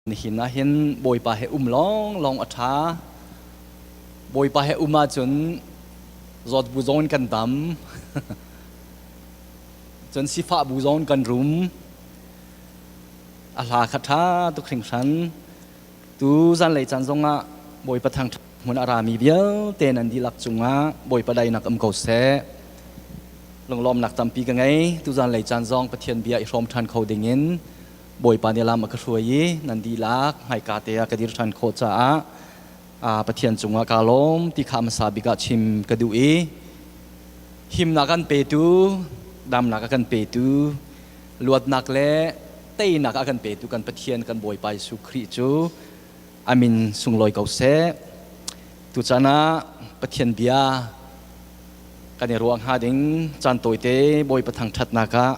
Nihin ah hin Bawipa he um lawnglawng a ṭha. Bawipa he um ahcun zawt bu zong in kan dam. Cun sifah bu zong in kan rum. A hla kha ṭha tuk hringhran. Tu zanlei caan zongah Bawipa thangṭhat hmun a rami vialte nan dihlak cungah Bawipa daihnak um ko seh. Lunglawmnak tampi ka ngei. Tu zanlei caan zong Pathian bia i hrawm ṭhan kho dingin Bawipa nih lam a ka hruai i nan dihlak hmaika te ah ka dir ṭhan khawh caah Pathian cungah kaa lawm ti kha hmasa bik ah chim ka duh i himnak an petu, damnak a kan petu, luatnak le teinak a kan petu kan Pathian kan Bawipa Jesuh Khrih cu a min sunglawi ko seh. Tuchan ah Pathian bia kan i ruah hnga ding caan tawite Bawipa thangṭhatnak ah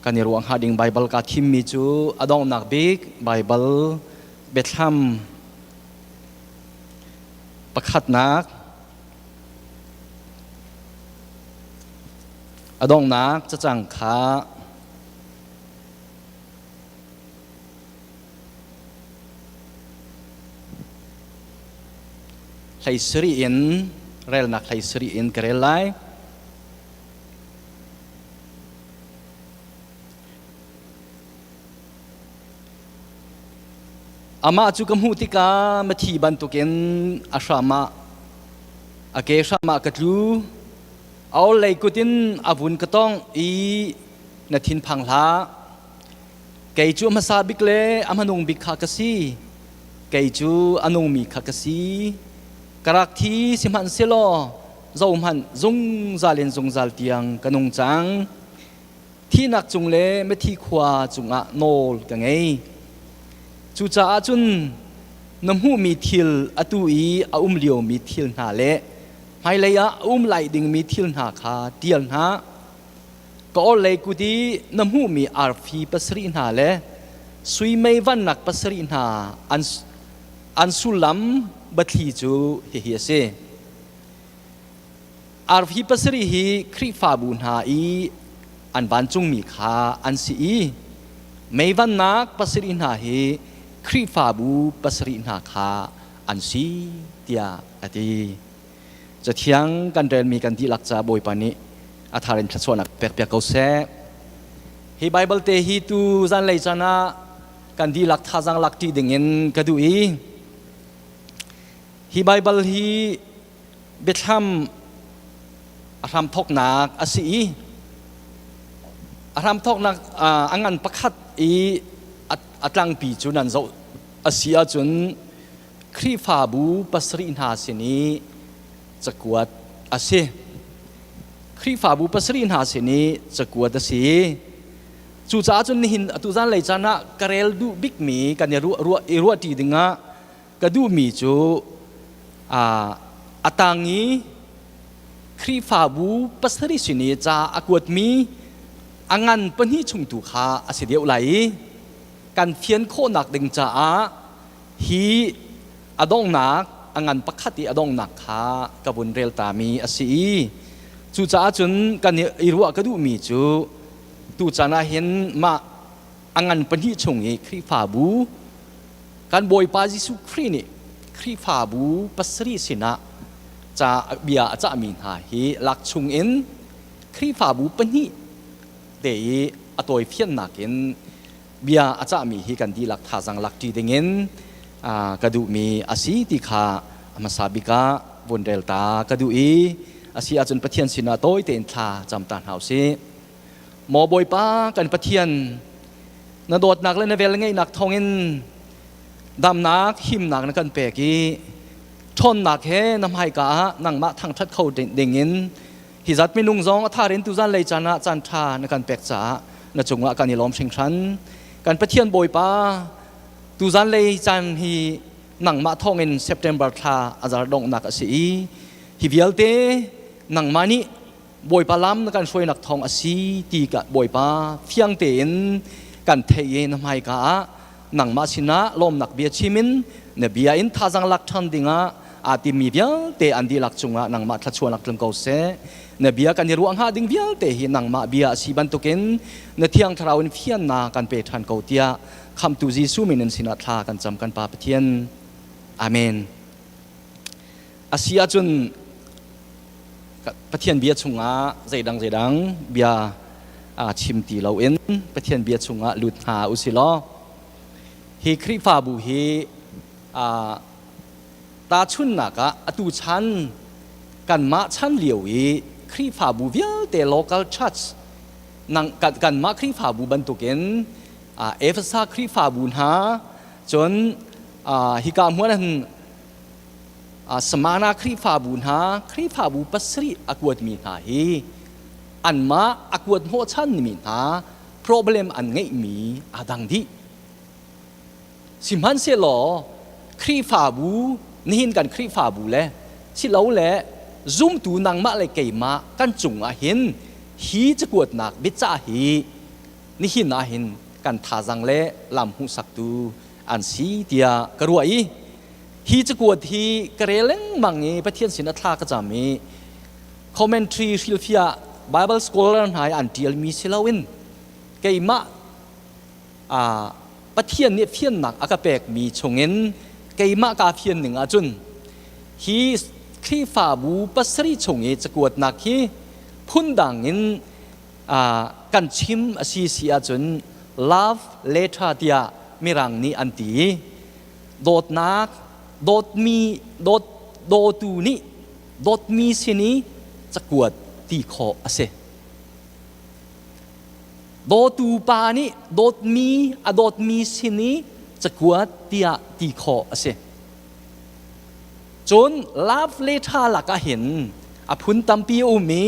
Kan i ruah hnga ding Baibal kaa thimmi cu a donghnak bik Baibal biathlam pakhatnak a donghnak cacang kha hlei sarih in relnak hlei sarih in ka rel lai. Amah cu ka hmuh tikah mithi bantukin a hram ah a ke hram ah ka tlu. A orhlei kut in a vun ka tawngh i na thinphang hlah. Kei cu a hmasa bik le a hmanung bik kha ka si. Kei cu a nungmi kha ka si. Ka rak thi sihmanhsehlaw zohhmanh zungzal in zungzal tiang ka nung cang. Thihnak cung le mithi khua cungah nawl ka ngei. Cucaah cun na hmuhmi thil atu i a um liomi thil hna le hmailei ah a um lai dingmi thil hna kha ṭial hna. Ka orhlei kut i na hmuhmi arfi pasarih hna le sui mei vannak pasarih hna an sullam biathli cu hihi a si. Arfi pasarih hi Khrihfabu hna i an vancungmi kha an si i mei vannak pasarih hna hi Khrihfabu pasarih hna kha an si tiah a ti. Cathiang kan relmi kan dihlak ca Bawipa nih a thar in thluachuahnak pekpiak ko seh. Hi Baibal te hi tu zanlei caan ah kan dihlak thazaang lak ṭi dingin ka duh i hi Baibal hi biathlam a hramthawknak a si i a hramthawknak a ngan pakhat i a tlangpi cu nan zoh a si ahcun Khrihfabu pasarih hna sin i cakuat a si. Khrihfabu pasarih hna sin i cakuat a si. Cucaah cun nihin atu zanlei caan ah ka rel duh bikmi kan i ruah i ruahṭi dingah ka duhmi cu a tang i Khrihfabu pasarih sin i ca a kuatmi a ngan pahnih chung tu kha a si deuh lai i kan fian khawhnak ding caah hi a donghnak a ngan pakhat i a donghnak kha ka vun rel tami a si i cucaah cun kan i ruah ka duhmi cu tuchan ah hin mah a ngan pahnih chung i Khrihfabu kan Bawipa Jesuh Khrih nih Khrihfabu pasarih sinah ca bia a cahmi hna hi lak chung in Khrihfabu pahnih te i a tawifiannak in bia a cahmi hi kan dihlak thazaang lak ṭi dingin ka duhmi a si ti kha a hmasa bik ah vun rel ta ka duh i a si ahcun Pathian sinah tawi tein thla cam ta hna u sih. Maw Bawipa kan Pathian, na dawtnak le na velngeihnak thawngin damnak, himnak na kan pek i ṭhawnnak he na hmaika ah nangmah thangṭhat kho dingin hi zat minung zong a thar in tuzan lei caan ah caan ṭha na kan pek caah na cungah kan i lawm hringhran. Kan Pathian Bawipa, tuzan lei caan hi nangmah thawngin September thla a zar donghnak a si i hi vialte nangmah nih Bawipa lam na kan hruainak thawng a si ti ka Bawipa fiang tein kan theih i na hmaika ah nangmah sinah lawmnak bia chim in na bia in thazang lak ṭhan dingah Aa timmi vialte an dihlak cungah nangmah thluachuahnak tlung ko seh. Na bia kan i ruah hnga ding vialte hi nangmah bia a si bantukin na Thiang Thlarau in fiannak kan pe ṭhan ko tiah Khamhtu Jesuh min in sinah thla kan cam kan Pa Pathian. Amen. A si ahcun Pathian bia chungah zeidang zeidang bia chim ti loin Pathian bia chungah lut hna u si law hi Khrihfabu hi tahchunhnak ah atu chan kanmah chan lio i Khrihfabu vialte local church nang kanmah Khrihfabu bantukin Efesa Khrihfabu hna cun hika hmun ah Smyrna Khrihfabu hna Khrihfabu pasarih a kuatmi hna hi anmah a kuat hnawhchanmi hna problem an ngeihmi aa dang dih. Sihmanhsehlaw Khrihfabu nihin kan Khrihfabu le silole zumtu nangmah le keimah kan cungah hin hi cakuatnak biacah hi nihin ah hin kan thazang le lam hmuhsaktu an si tiah ka ruah i hi cakuat hi ka rel lengmang i Pathian sin a thla ka cam i commentary hrilhfiah Bible scholar hna i an ṭialmi si loin keimah Pathian nih fiannak a ka pekmi chungin keimah kaa fian ning ahcun hi Khrihfabu pasarih chung i cakuatnak hi phundang in kan chim a si si ahcun love letter tiah Mirang nih an ti i dawtnak dawtmi dawt dawtu nih dawtmi sin i cakuat ti khawh a si. Dawtu pa nih dawtmi a dawtmi sin i cakuat tiah ti khawh a si. Cun love letter lakah hin a phun tampi a um i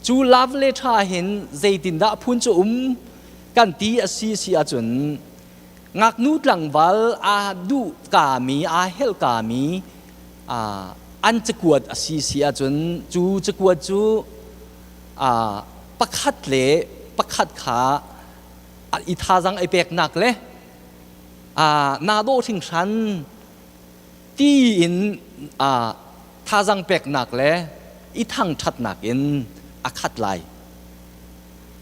cu love letter hin zeitindah phun cu um kan ti a si si ahcun ngaknu tlangval aa duh kami aa helh kami an cakuat a si si ahcun cu cakuat cu pakhat le pakhat kha i thazang i peknak le naa dawh hringhran ti in thazang peknak le i thangṭhatnak in a khat lai.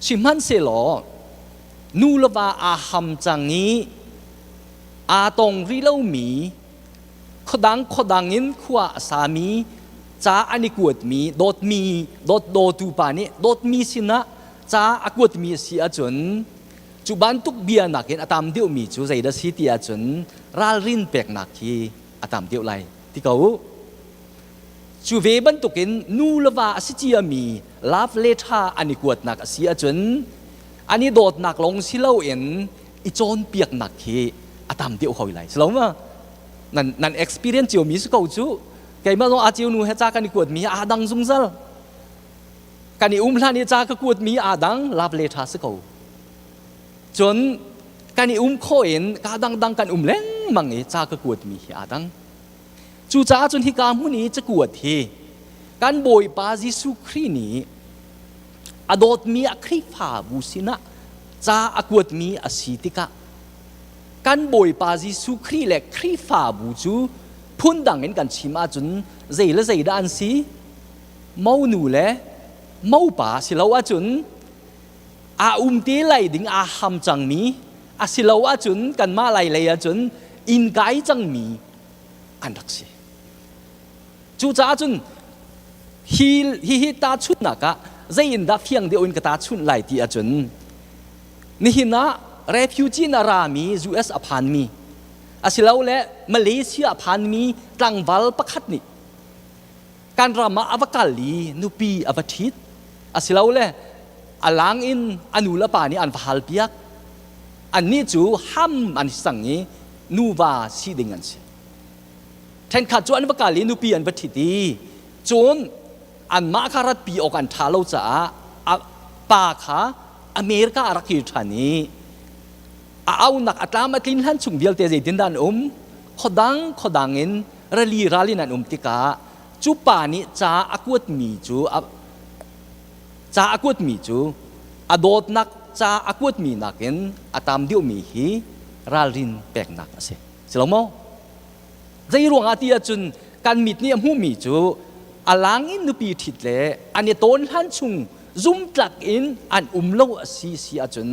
Sihmanhsehlaw nu le va aa ham cang i aa tong rih lomi khuadang khuadang in khua a sami ca an i kuatmi dawtmi dawt dawtu pa nih dawtmi sinah ca a kuatmi a si ahcun cu bantuk bia nakin a tam deuhmi cu zeidah si ti ahcun ralrin peknak hi a tam deuh lai ti ko u. Cu ve bantukin nu le va a si ciami love letter an i kuatnak a si ahcun an i dawtnak lawng si loin i cawnpiaknak hi a tam deuh hoi lai. Si lo ma? Nan nan experience ciomi si ko cu. Keimah zong a ceu nu he ca kan i kuatmi hi aa dang zungzal. Kan i um hlan i ca ka kuatmi aa dang love letter si ko. Cun kan i um khawh in ka dangdang kan um lengmang i ca ka kuatmi hi aa dang. Cucaah cun hika hmun i cakuat hi kan Bawipa Jesuh Khrih nih a dawtmi a Khrihfabu sinah ca a kuatmi a si tikah kan Bawipa Jesuh Khrih le Khrihfabu cu phundang in kan chim ahcun zei le zei dah an si? Monu le mopa si lo ahcun aa um te lai ding aa ham cangmi a si lo ahcun kanmah lai lei ahcun inn kai cangmi an rak si. Cucaah cun hi hihi tahchunhnak ah zei in dah fiang deuh in ka tahchunh lai ti ahcun nihin ah refugee in a rami US a phanmi asilole Malaysia a phanmi tlangval pakhat nih kan ram ah a va kal i nupi a va ṭhit asilole a lang in a nu le pa nih an va halpiak annih cu ham an si cang i nuva si ding an si ṭhenkhat cu an va kal i nupi an va ṭhit i cun anmah kha ratpi awk an ṭha lo caah a pa kha America a rak kir ṭhan i a aunak a tlam a tlin hlan chung vialte zeitindah an um khuadang khuadang in rali ral in an um tikah cu pa nih ca a kuatmi cu ca a kuatmi cu a dawtnak ca a kuatmi nakin a tam deuhmi hi ralrin peknak a si. Si lo maw? Zei ruangah ti ahcun Kan mit nih a hmuhmi cu a lang in nupi ṭhit le an i tawn hlan chung zumtlak in an um lo a si si ahcun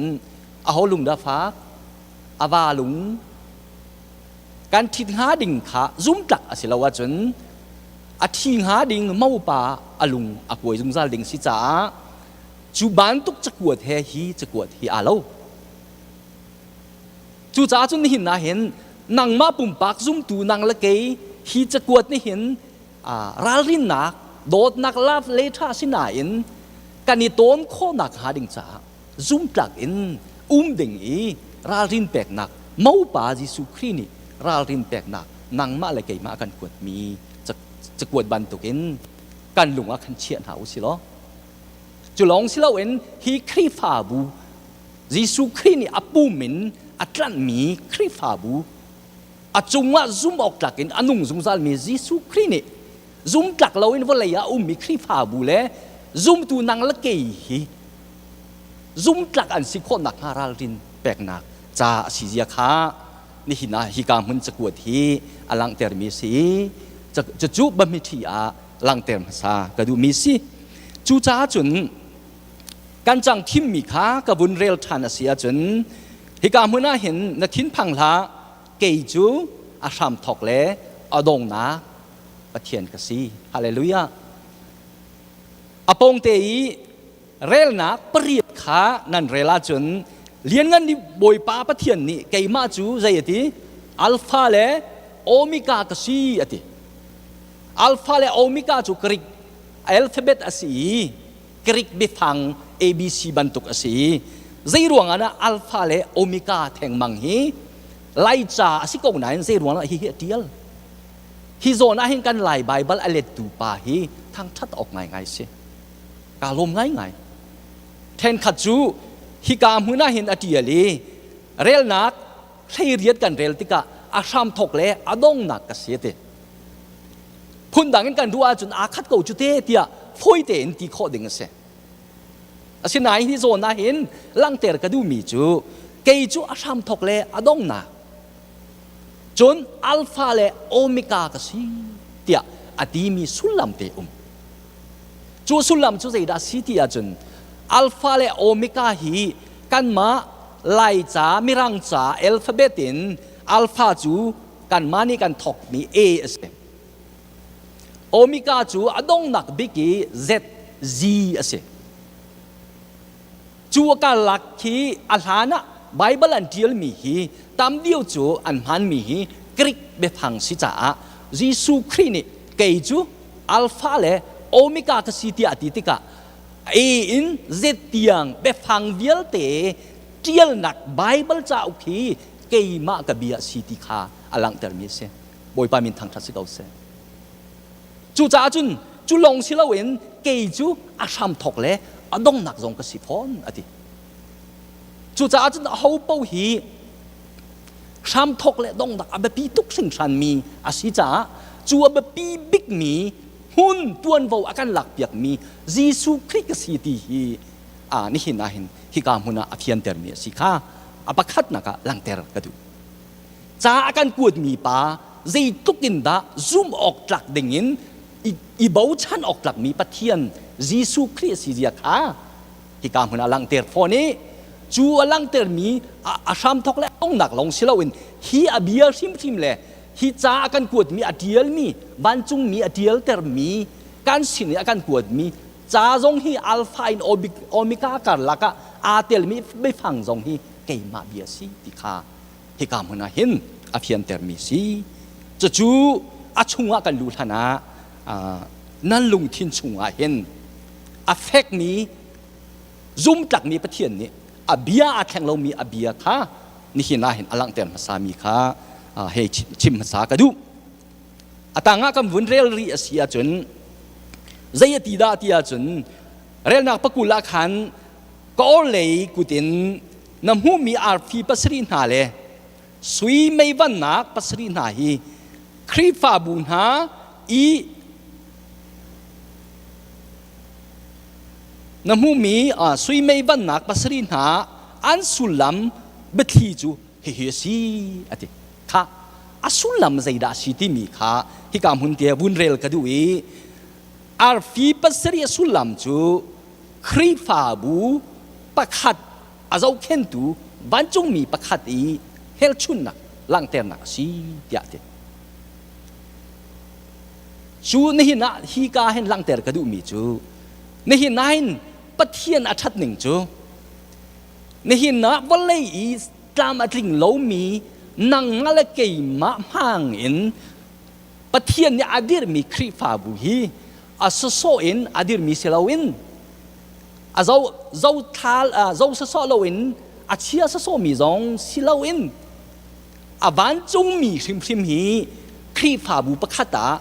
aho lung dah fak? A va lung. Kan ṭhit hnga ding kha zumtlak a si lo ahcun a ṭhi hnga ding mopa a lung a kuai zungzal ding si caah cu bantuk cakuat he hi cakuat hi aa lo. Cucaah cun nihin ah hin nangmah pumpak zumtu nang le kei hi cakuat nih hin ralrinnak, dawtnak love letter sinain kan i tawn khawhnak hnga ding caah zumtlak in um ding i ralrin peknak mopa Jesuh Khrih nih ralrin peknak nangmah le keimah kan kuatmi cakuat bantukin kan lung ah khan chiah hna u si law cu lawng si loin hi Khrihfabu Jesuh Khrih nih a pum in a tlanhmi Khrihfabu a cungah zumh awk tlak in a nung zungzalmi Jesuh Khrih nih zumtlak loin vawlei ah a ummi Khrihfabu le zumtu nang le kei hi zumtlak an si khawh nakhnga ralrin peknak ca a si zia kha nihin ah hika hmun cakuat hi a langhtermi a si i cucu bamiṭhi ah langhter hmasa ka duhmi si. Cucaah cun kan cang thimmi kha ka vun rel ṭhan a si ahcun hika hmun ah hin na thinphang hlah, kei cu a hramthawk le a dongnak Pathian ka si. Hallelujah. A pawngte i relnak pariat kha nan rel ahcun Lianngan Bawipa Pathian nih keimah cu zei a ti? Alpha le Omega ka si a ti. Alpha le Omega cu Greek alphabet a si i Greek biafang ABC bantuk a si. Zei ruang ah dah Alpha le Omega thengmang hi Laica a si ko nain zei ruang ah hi hi a tial? Hi zawn ah hin kan Lai Baibal a lettu pa hi thangṭhat awk ngaingai si. Kaa lawm ngaingai. Ṭhenkhat cu hika hmun ah hin a ṭial i relnak hleiriat kan rel tikah a hramthawk le a dongnak ka si a ti. Phundang in kan ruah ahcun aa khat ko cu te tiah fawi tein ti khawh ding a si. Asinain hi zawn ah hin langhter ka duhmi cu kei cu a hramthawk le a donghnak cun alpha le omega ka si tiah a timi sullam te um. Cu sullam cu zeidah si ti ahcun alpha le omega hi kanmah Laica Mirang ca alphabet in alpha cu kanmah nih kan thawkmi A a si. Omega cu a donghnak bik i Z, Z a si. Cu a karlak khi a hlan ah Baibal an ṭialmi hi tam deuh cu an hmanmi hi Greek biafang si caah Jesuh Khrih nih kei cu Alpha le Omega ka si tiah a ti tikah A in Z tiang biafang vialte ṭialnak Baibal cauk hi keimah ka bia a si ti kha a langhtermi a si. Bawipa min thangṭhat si ko seh. Cucaah cun cu lawng si loin kei cu a hramthawk le a donghnak zong ka si fawn a ti. Cucaah cun aho paoh hi hramthawk le donghnak a biapi tuk hringhranmi a si caah cu a biapi bikmi hmun tuanvo a kan lakpiakmi Jesuh Khrih ka si ti hi nihin ah hin hika hmun ah a fiantermi a si kha a pakhatnak ah langhter ka duh. Ca a kan kuatmi pa zeitluk in dah zumh awk tlak dingin i bochan awk tlakmi Pathian Jesuh Khrih a si zia kha hika hmun ah langhter fawn i cu a langhtermi a hramthawk le a donghnak lawng si loin hi a bia hrimhrim le hi ca a kan kuatmi a ṭialmi vancungmi a ṭialtermi kan sin i a kan kuatmi ca zong hi alpha in omega karlak ah aa telmi biafang zong hi keimah bia si ti kha hika hmun ah hin a fiantermi si. Cucu a chungah kan luh hlan ah nan lungthin chungah hin a fekmi zumtlakmi Pathian nih a bia aa thleng lomi a bia kha nihin ah hin a langhter hmasami kha hei chim hmasa ka duh. A tangah kan vun rel rih a si ahcun zei a ti dah ti ahcun relnak pakul ah khan ka orhlei kut in na hmuhmi arfi pasarih hna le sui meivannak pasarih hna hi Khrihfabu hna i na hmuhmi sui meivannak pasarih hna an sullam biathli cu hihi a si a ti. Kha. A sullam zeidah a si timi kha hika hmun te vun rel ka duh i arfi pasarih a sullam cu Khrihfabu pakhat a zohkhentu vancungmi pakhat i helchunnak langhternak a si tiah a ti. Cu nihin ah hika hin langhter ka duhmi cu nihin ah hin Pathian a ṭhat ning cu nihin ah vawlei i tlam a tling lomi nang le keimah hmang in Pathian nih a dirhmi Khrihfabu hi a sawsawh in a dirmi si loin a zo zo thal zo sawsawh loin a chia sawsawhmi zong si loin a vancungmi hrimhrim hi Khrihfabu pakhat ah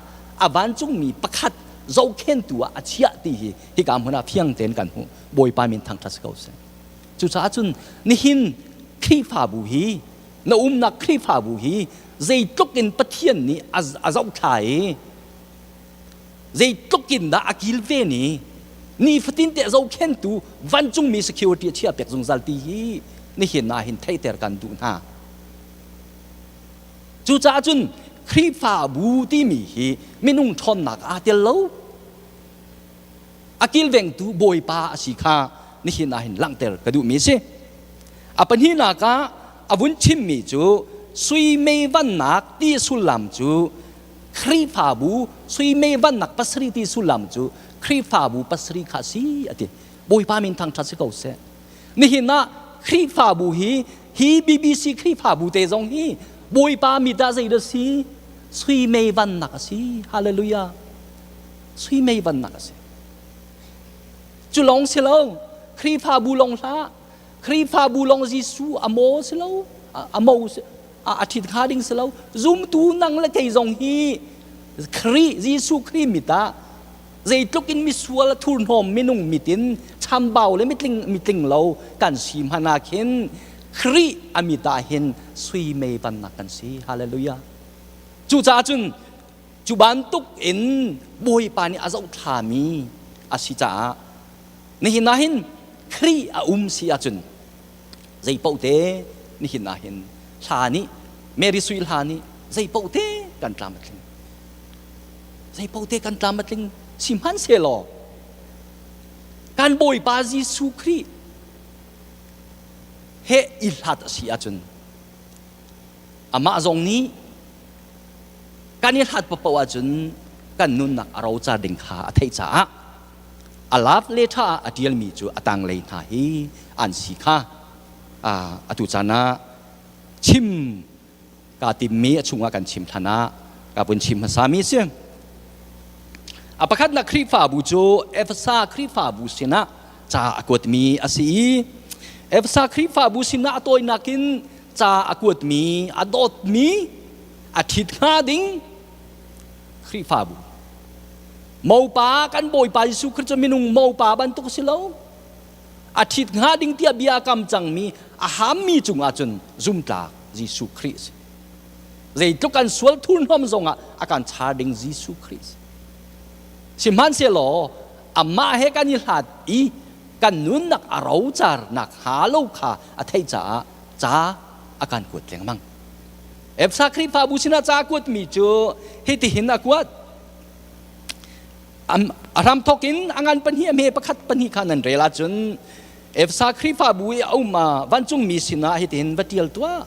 a vancungmi pakhat zohkhentu ah a chiah ti hi hika hmun ah fiang tein kan hmuh. Bawipa min thangṭhat si ko seh. Cucaah cun nihin Khrihfabu hi na umnak Khrihfabu hi zeitluk in Pathian nih a zohthla i zeitluk in dah a kilven i nifatin te a zohkhentu vancungmi security a chiahpiak zungzal ti hi nihin ah hin theihter kan duh hna. Cucaah cun Khrihfabu timi hi minung ṭhawnnak aa tel lo. A kilvengtu Bawipa a si kha nihin ah hin langhter ka duhmi a si. A pahnihnak ah a vun chimmi cu sui mei vannak ti sullam cu Khrihfabu sui mei vannak pasarih ti sullam cu Khrihfabu pasarih kha a si a ti. Bawipa min thangṭhat si ko seh. Nihin ah Khrihfabu hi hi BBC Khrihfabu te zong hi Bawipa mit ah zeidah si? Sui mei vannak a si. Hallelujah. Sui mei vannak a si. Cu lawng si lo, Khrihfabu lawng hlah. Khrihfabu lawng Jesuh a maw si lo, a mo a ṭhit hnga ding si lo. Zumtu nang le kei zong hi Khrih Jesuh Khrih mit ah zeitluk in misual a thurhnawm minung mit in chambau le mitling mitling lo kan si hmanh ah khin Khrih a mit ah hin sui mei bannak kan si. Hallelujah. Cucaah cun cu bantuk in Bawipa nih a zohthlami a si caah nihin ah hin Khrih a um si ahcun zei paoh te nihin ah hin hla nih Mary Sui hla nih zei paoh te kan tlam a tling zei paoh te kan tlam a tling sihmanhsehlaw kan Bawipa Jesuh Khrih he i hlat a si ahcun amah zong nih kan i hlat paoh ahcun kan nunnak a rocar ding kha a theih caah a love letter ah a ṭialmi cu a tanglei hna hi an si kha atu caan ah chim kaa timmi a chungah kan chim hlan ah ka vun chim hmasami a si. A pakhatnak Khrihfabu cu Efesa Khrihfabu sinah ca a kuatmi a si i Efesa Khrihfabu sinah a tawinak in ca a kuatmi a dawtmi a ṭhit hnga ding Khrihfabu mopa kan Bawipa Jesuh Khrist cu minung mopa bantuk si lo a ṭhit hnga ding tiah bia kam cangmi a hammi cungah cun zumtlak Jesuh Khrih si zeitluk kan sual thurhnawm zongah a kan char ding Jesuh Khrih si sihmanhsehlaw amah he kan i hlat i kan nunnak a rocar nak hnga lo kha a theih caah ca a kan kuat lengmang Efesa Khrihfabu sinah ca a kuatmi cu hitihin a kuat. A hramthawk in a ngan pahnih a hme pakhat pahnih kha nan rel ahcun Efesa Khrihfabu i a um vancungmi sinah hitihin va ṭial tuah.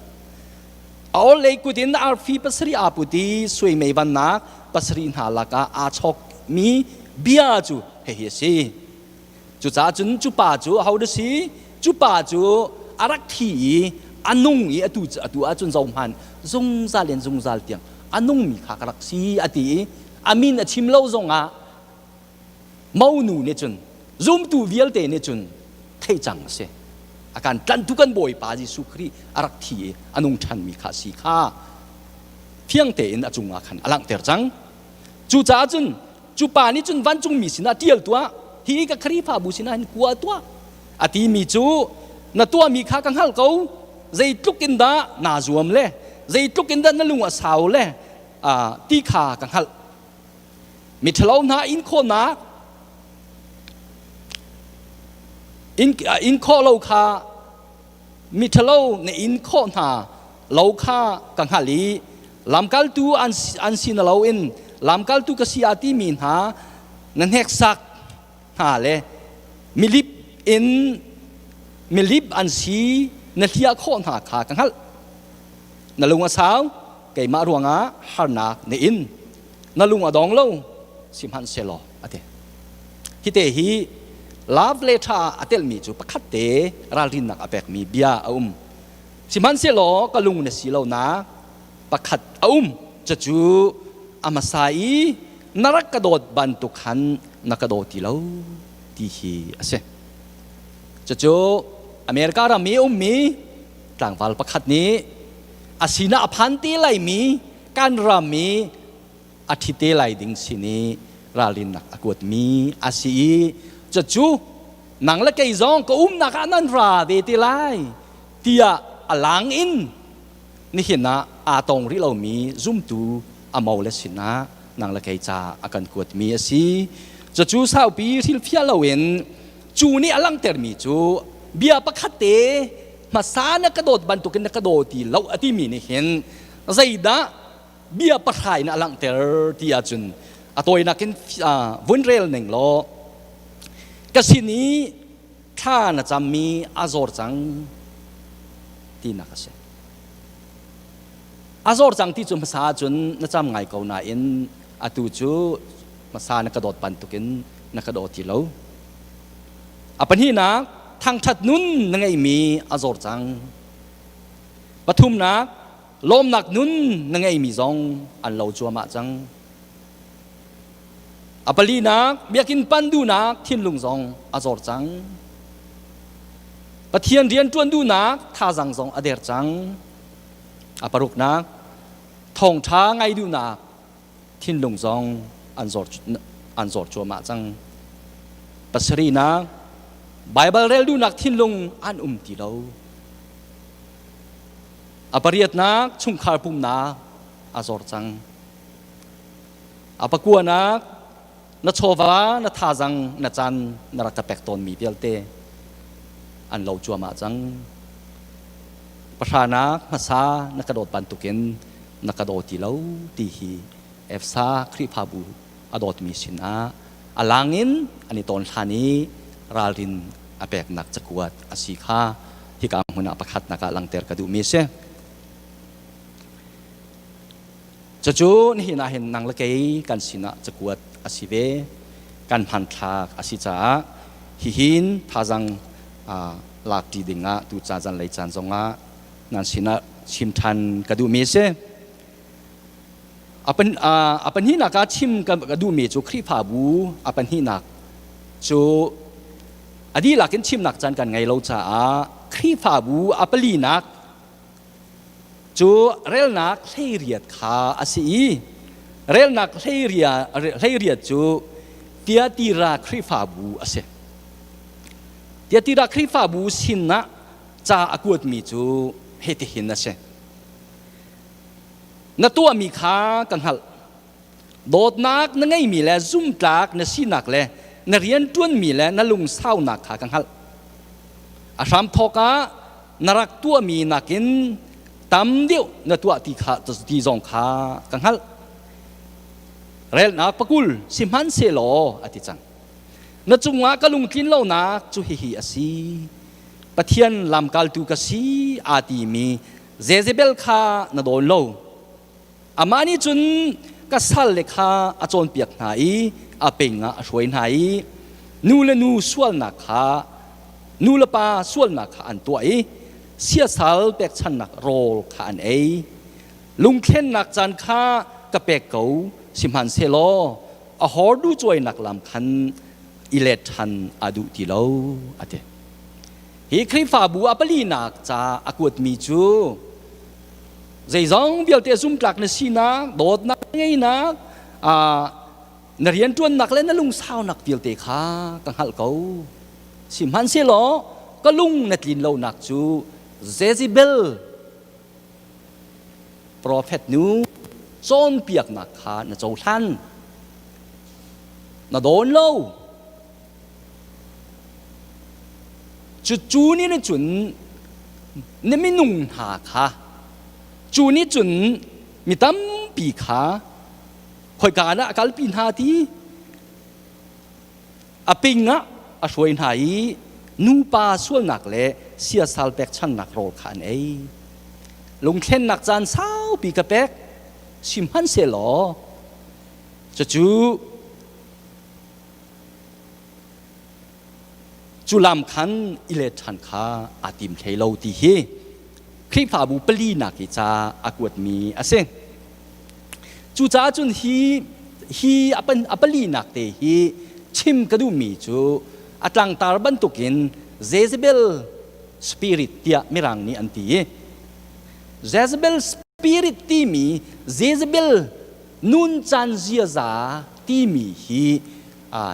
A orhlei kut in arfi pasarih aa put i sui mei vannak pasarih hna lakah aa chawkmi bia cu hihi a si. Cucaah cun cu pa cu ahodah si? Cu pa cu a rak thi i a nung i atu atu ahcun zohhmanh zungzal in zungzal tiang a nungmi kha ka rak si a ti i a min a chim lo zongah monu nih cun zumtu vialte nih cun theih cang a si. A kan tlanhtu kan Bawipa Jesuh Khrih a rak thi i a nung ṭhanmi kha a si kha fiang tein a cungah khan a langhter cang. Cucaah cun Cu pa nih cun vancungmi sinah ṭial tuah, hi ka Khrihfabu sinah hin kua tuah. A timi cu na tuahmi kha ka hngalh ko. Zeitluk in dah naa zuam le zeitluk in dah na lung a sau le ti kha ka hngalh. Miṭhalo hna in khawhnak in khawh lo kha miṭhalo na in khawh hna lo kha ka hngalh i. Lamkaltu an si na loin lamkaltu ka si a timi hna na hneksak hna le milip in milip an si na hliah khawh hna kha ka hngalh. Na lung a sau, keimah ruangah harnak na in. Na lung a dong lo, sihmanhsehlaw a ti. Hite hi love letter a telmi cu pakhat te ralrinnak a pekmi bia a um. Sihmanhsehlaw ka lung na si lonak pakhat a um. Cucu a hmasa i na rak ka dawt bantuk khan na ka daw ti lo ti hi a si. Cucu America ram i a ummi tlangval pakhat nih a sinah a phan te laimi kan ram i a ṭhi te lai ding sin i ralrinnak a kuatmi a si i cucu nang le kei zong ka umnak ah nan ra ve te lai tiah a lang in nihin ah aa tong rih lomi zumtu a mo le sinah nang le kei ca a kan kuatmi a si. Cucu saupi hrilhfiah loin cu nih a langhtermi cu bia pakhat te hmasa na ka dawt bantukin na ka daw ti lo a timi nih hin zeidah bia pahra in a langhter ti ahcun a tawinak in vun rel ning law ka sin i thla na cammi a zor cang tinak a si. A zor cang ti cu hmasa ahcun na cam ngai ko nain atu cu hmasa na ka dawt bantukin na ka daw ti lo. A pahnihnak, thangṭhat nun na ngeihmi a zor cang. Pathumnak, lawmnak nun na ngeihmi zong an lo cuahmah cang. A palinak, biakinn pan duhnak thinlung zong a zor cang. Pathian rian ṭuan duhnak thazang zong a der cang. A paruknak, thawngṭha ngai duhnak thinlung zong an zor cuahmah cang. Pasarihnak, Baibal rel duhnak thinlung an um ti lo. A pariatnak, chungkhar pumnak a zor cang. A pakuanak, na chawva, na thazang, na caan na rak ka pek tawnmi vialte an lo cuahmah cang. Pahranak hmasa na ka dawt bantukin na ka daw ti lo ti hi Efsa Khrihfabu a dawtmi sinah a lang in an i tawn hlan i ralrin a peknak cakuat a si kha hika hmun ah pakhatnak ah langhter ka duhmi a si. Cucu nihin ah hin nang le kei kan sinah cakuat a si ve, kan hmanthlak a si caah hihin thazang lakṭi dingah tu ca zanlei caan zongah nan sinah chim ṭhan ka duhmi a si. A pahnihnak ah chim ka duhmi cu Khrihfabu a pahnihnak cu a dihlak in chimnak caan kan ngei lo caah Khrihfabu a palinak cu relnak 18 kha a si i relnak 18 cu Tiatira Khrihfabu a si. Tiatira Khrihfabu sinah ca a kuatmi cu hitihin a si. Na tuahmi kha ka hngalh. Dawtnak na ngeimi le zumtlak na sinak le na rianṭuanmi le na lungsaunak kha ka hngalh. A hramthawk ah na rak tuahmi nakin tam deuh na tuah ti kha ti zong kha ka hngalh. Relnak pakul sihmanhsehlaw a ti cang. Na cungah ka lungtlin lonak cu hihi a si. Pathian lamkaltu ka si aa timi Jezebel kha na dawn lo. Amah nih cun ka salle kha a cawnpiak hna i a peng ah a hruai hna i nu le nu sualnak kha nu le pa sualnak kha an tuah i siasal pekchannak rawl kha an ei. Lungthlennak caan kha ka pek ko, sihmanhsehlaw a hordu cuainak lam khan i let ṭhan a duh ti lo, a ti. Hi Khrihfabu a palinak ca a kuatmi cu zeizong vialte zumtlak na sinak, dawtnak ngeinak, na rianṭuannak le na lungsaunak vialte kha ka hngalh ko. Sihmanhsehlaw ka lung na tlin lonak cu Jezebel profet nu cawnpiaknak kha na cohlan. Na dawn lo. Cucu nih cun na minung hna kha cu nih cun Mi tampi kha khoika ah a kalpi hna ti a ping ah a hruai hna i nupa sualnak le siasal pekchannak rawl kha an ei. Lungthlennak caan saupi ka pek, sihmanhsehlaw cucu cu lam khan i let ṭhan kha aa tim hlei lo ti hi Khrihfabu palinak i ca a kuatmi a si. Cucaah cun hi hi a palinak te hi chim ka duhmi cu a tlangtar bantukin Jezebel spirit tiah Mirang nih an ti i Jezebel spirit timi Jezebel nuncan ziaza timi hi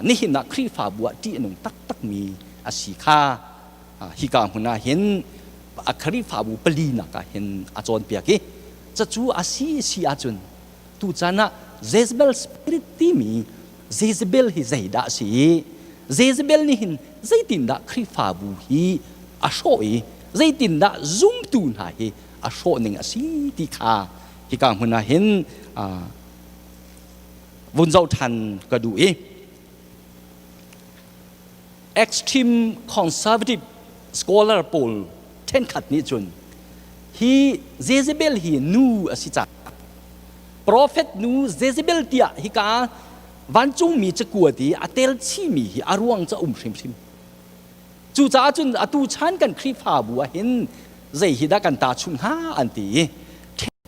nihin ah Khrihfabu ah ṭih a nung taktakmi a si kha hika hmun ah hin a Khrihfabu palinak ah hin a cawnpiak i cacu a si si ahcun tuchan ah Jezebel spirit timi Jezebel hi zeidah a si i Jezebel nih hin zeitindah Khrihfabu hi a hrawh i zeitindah zumtu hna hi a hrawh ning a si ti kha hika hmun ah hin vun zoh ṭhan ka duh i extreme conservative scholar pawl ṭhenkhat nih cun hi Jezebel hi nu a si caah prophet nu Jezebel tiah hika vancungmi cakuat i a tel chihmi hi a ruang ca um hrimhrim. Cucaah cun atu chan kan Khrihfabu ah hin zei hi dah kan tahchunh hnga an ti i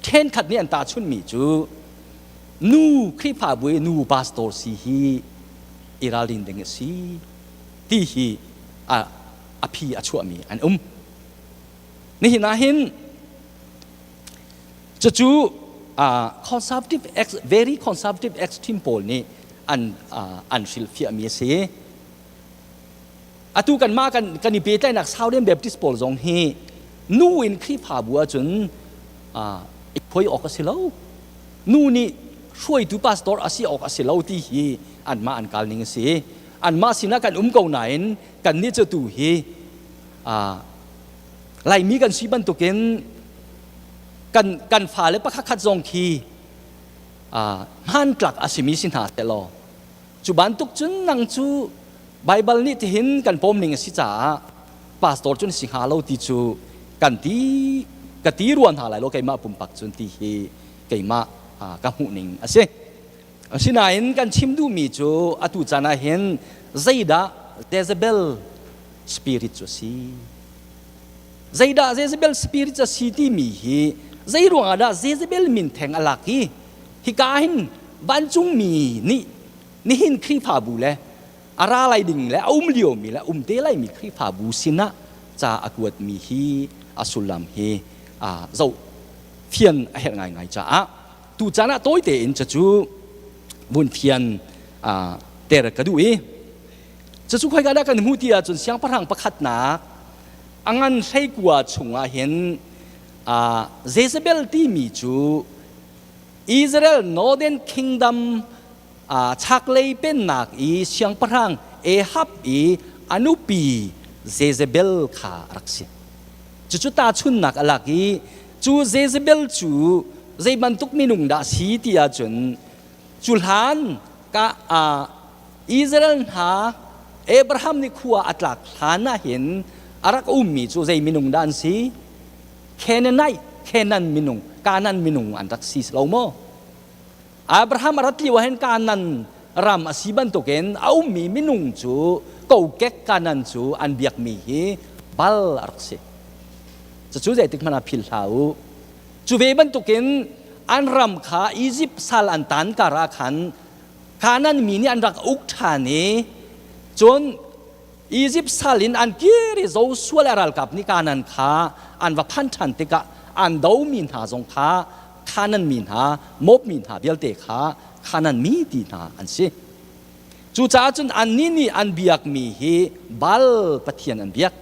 ṭhenkhat nih an tahchunhmi cu nu Khrihfabu i nu pastor si hi i ralrin ding a si ti hi a, a phi a chuahmi an um. Nihin ah hin cucu uh, conservative very conservative extreme pawl nih an uh, an hrilhfiahmi a si. Atu kanmah kan kan i pehtlaihnak Southern Baptist pawl zong hi nu in Khrihfabu ahcun i phuai awk a si lo. Nu nih hruaitu pastor a si awk a si lo ti hi anmah an kal ning a si. Anmah sinah kan um ko nain kannih cu tu hi Laimi kan si bantukin kan kan fale pakhat zong khi hmantlak a simi si hna seh law Cu bantuk cun nang cu Baibal nih tihin kan pawm ning a si caah pastor cu na si hnga lo ti cu kan ti ka ti rua hna lai lo keimah pumpak cun ti hi keimah ka hmuh ning a si. Asinain kan chim duhmi cu atu caan ah hin zeidah Jezebel spirit cu a si? Zeidah Jezebel spirit a si timi hi zei ruangah dah Jezebel min theng a lak i hika hin vancungmi nih nihin Khrihfabu le a ra lai ding le a um liomi le um te laimi Khrihfabu sinah ca a kuatmi hi a sullam hi zoh fian a herh ngaingai caah tu caan ah tawi tein cucu vun fian ter ka duh i cucu khoika dah kan hmuh ti ahcun siangpahrang pakhatnak a ngan hleikua chungah hin Jezebel timi cu Israel Northern Kingdom chaklei pennak i siangpahrang Ahab i a nupi Jezebel kha a rak si. Cucu tahchunhnak a lak i cu Jezebel cu zei bantuk minung dah si ti ahcun cu hlan ka Israel hna Abraham nih khua a tlak hlan ah hin a rak ummi cu zei minung dah an si? Canaanite, Canaan minung, Canaan minung an rak si lo maw? Abraham a rat lio ah hin Canaan ram a si bantukin a ummi minung cu kokek Canaan cu an biakmi hi Baal a rak si. Cucu zeitik hmanh ah philh hlah u. Cu ve bantukin an ram kha Egypt sal an tan kar ah khan Canaan mi nih an rak uk ṭhan i cun Izipt sal in an kir i Joshua le a ralkap nih Kanaan kha an va phan ṭhan tikah an domi hna zong kha Kanaan mi hna, Moab mi hna vialte kha Kanaan mi ti hna an si. Cucaah cun annih nih an biakmi hi Baal pathian an biak.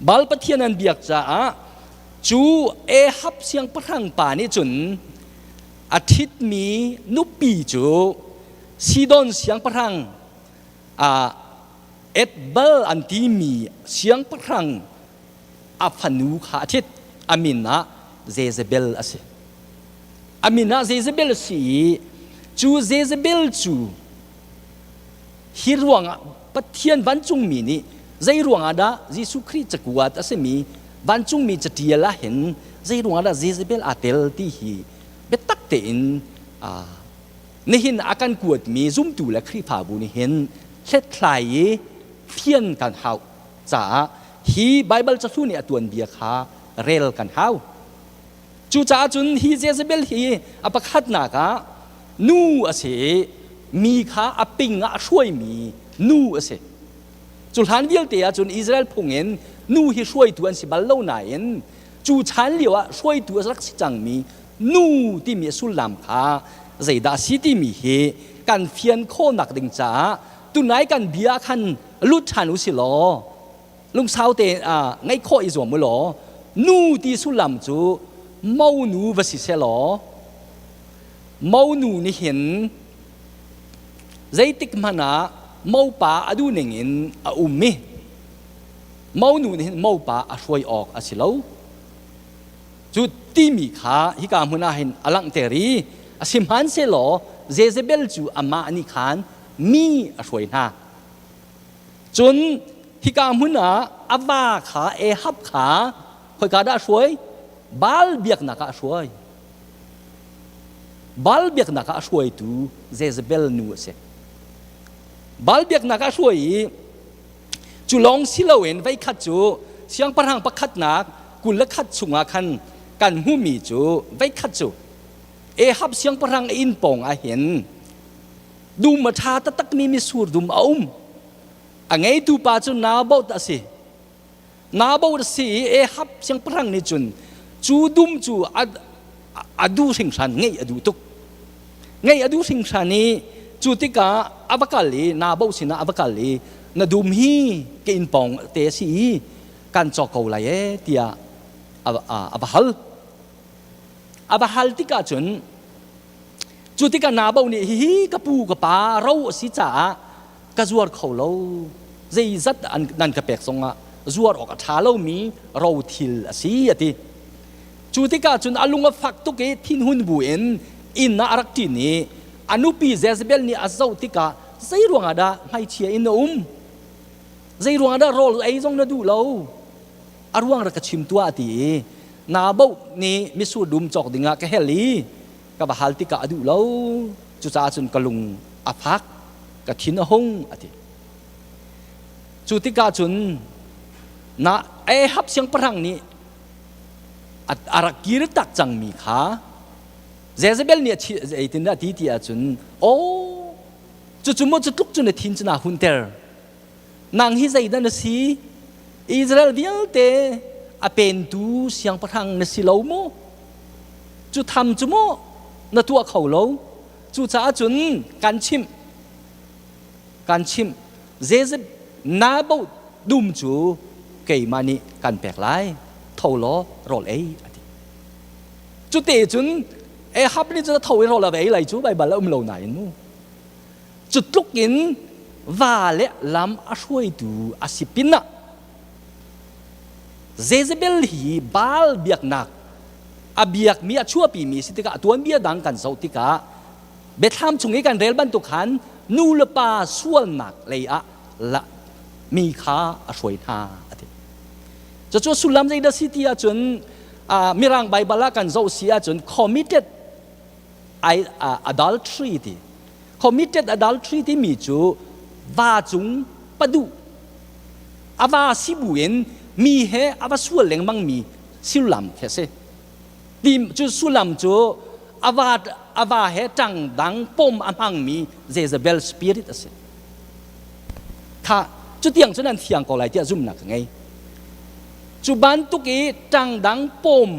Baal pathian an biak caah cu Ahab siangpahrang pa nih cun a ṭhitmi nupi cu Sidon siangpahrang Etbal an timi siangpahrang a fanu kha a ṭhit. A min ah Jezebel a si. A min ah Jezebel a si i cu Jezebel cu hi ruangah Pathian vancungmi nih zei ruangah dah Jesuh Khrih cakuat a simi vancungmi catial ah hin zei ruangah dah Jezebel aa tel ti hi biatak tein nihin a kan kuatmi zumtu le Khrihfabu nih hin hlethlai i fian kan hau caah hi Baibal cahlu nih a tuanbia kha rel kan hau. Cucaah cun hi Jezebel hi a pakhatnak ah nu a si i mi kha a ping ah a hruaimi nu a si. Cu hlan vialte ah cun Israel phung in nu hi hruaitu an si bal lo nain cu chan lio ah hruaitu a rak si cangmi nu timi a sullam kha zeidah a si timi hi kan fian khawhnak ding caah tunai kan bia khan lut ṭhan u si law lungsau te ngeih khawh i zuam u law nu ti sullam cu monu va si seh law monu nih hin zeitik hmanh ah mopa a duh ning in a um i monu nih hin mopa a hruai awk a si lo. Cu timi kha hika hmun ah hin a langhter i a sihmanhsehlaw Jezebel cu amah nih khan mi a hruai hna. Cun hika hmun ah a va kha Ahab kha khoika dah a hruai? Baal biaknak ah a hruai. Baal biaknak ah a hruaitu Jezebel nu a si. Baal biaknak ah a hruai i Cu lawng si loin veikhat cu siangpahrang pakhatnak 21 chungah khan kan hmuhmi cu veikhat cu Ahab siangpahrang inn pawng ah hin dum a ṭha taktakmi mitsur dum a um. A ngeitu pa cu Naboth a si. Naboth a si i Ahab siangpahrang nih cun cu dum cu a duh hringhran, ngeih a duh tuk. Ngeih a duh hringhran i cu tikah a va kal i Naboth sinah a va kal i na dum hi ka inn pawng te a si i kan cawk ko lai ee tiah a va hal. A va hal tikah cun cu tikah Naboth nih hihi ka pu ka pa ro a si caah ka zuar kho lo zeizat nan ka pek zongah zuar awk a ṭha lomi ro thil a si a ti. Cu tikah cun a lung a fak tuk i thinhun bu in inn ah a rak ṭin i a nupi Jezebel nih a zoh tikah zei ruangah dah hmaichia in na um? Zei ruangah dah rawl ei zong na duh lo? A ruang rak ka chim tuah a ti i Naboth nih mitsur dum cawk dingah ka hel i ka va hal tikah a duh lo. Cucaah cun ka lung a fak, ka thin a hung a ti. Cu tikah cun na Ahab siangpahrang nih a rak kir tak cangmi kha Jezebel nih zeitindah a ti ti ahcun aw cucu maw cu tluk cu na thin cu naa hunter nang hi zeidah na si Israel vialte a pentu siangpahrang na si lo maw cu tham cu maw na tuah kho lo cucaah cun kan chimh kan chimh Jezeb Naboth dum cu keimah nih kan pek lai tho law rawl ei a ti cute cun Ahab nih cun a tho i rawl a va ei lai cu Baibal a um lo nain mu cu tluk in va le lam a hruaitu a si pinah Jezebel hi Baal biaknak a biakmi a chuahpimi si tikah a tuanbia dang kan zoh tikah Biathlam chung i kan rel bantuk khan nu le pa sualnak lei ah la mi kha a hruai hna a ti. Cucu sullam zeidah si ti ahcun Mirang Baibal ah kan zoh si ahcun committed adultery ti. Committed adultery timi cu va cung paduh a va si buin mi he a va sual lengmang mi sullam khi a si. Ti cu sullam cu a va a va he ṭang dang pom a hmangmi Jezebel spirit a si. Kha cutiang cun an thiang ko lai tiah zumhnak ka ngei. Cu bantuk i ṭang dang pom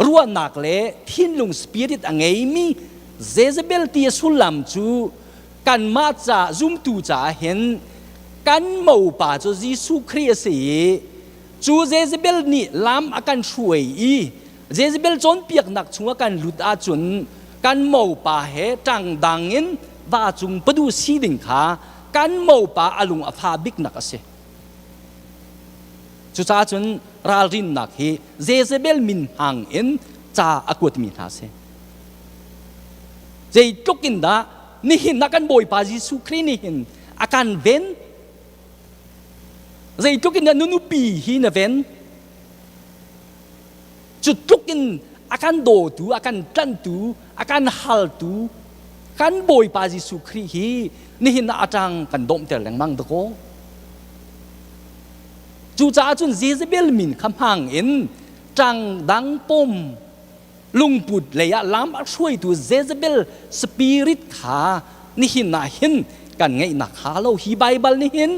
ruahnak le thinlung spirit a ngeimi Jezebel ti a sullam cu kanmah ca zumtu caah hin kan mopa cu Jesuh Khrih a si i Cu Jezebel nih lam a kan hruai i Jezebel cawnpiaknak chungah kan lut ahcun kan mopa he ṭangdang in va cung padu si ding kha kan mopa a lung a fa biknak a si. Cucaah cun ralrinnak hi Jezebel min hmang in ca a kuatmi hna si. Zeitluk in dah nihin ah kan Bawipa Jesuh Khrih nih hin a kan ven? Zeitluk in dah na nupi hi na ven? Cu tluk in a kan dawtu, a kan tlanhtu, a kan haltu kan Bawipa Jesuh Khrih hi nihin ah a ṭang kan dawmhter lengmang dakaw. Cucaah cun Jezebel min kha hmang in ṭang dang pom lungput lei ah lam a hruaitu Jezebel spirit kha nihin ah hin kan ngeihnak hnga lo. Hi Baibal nih hin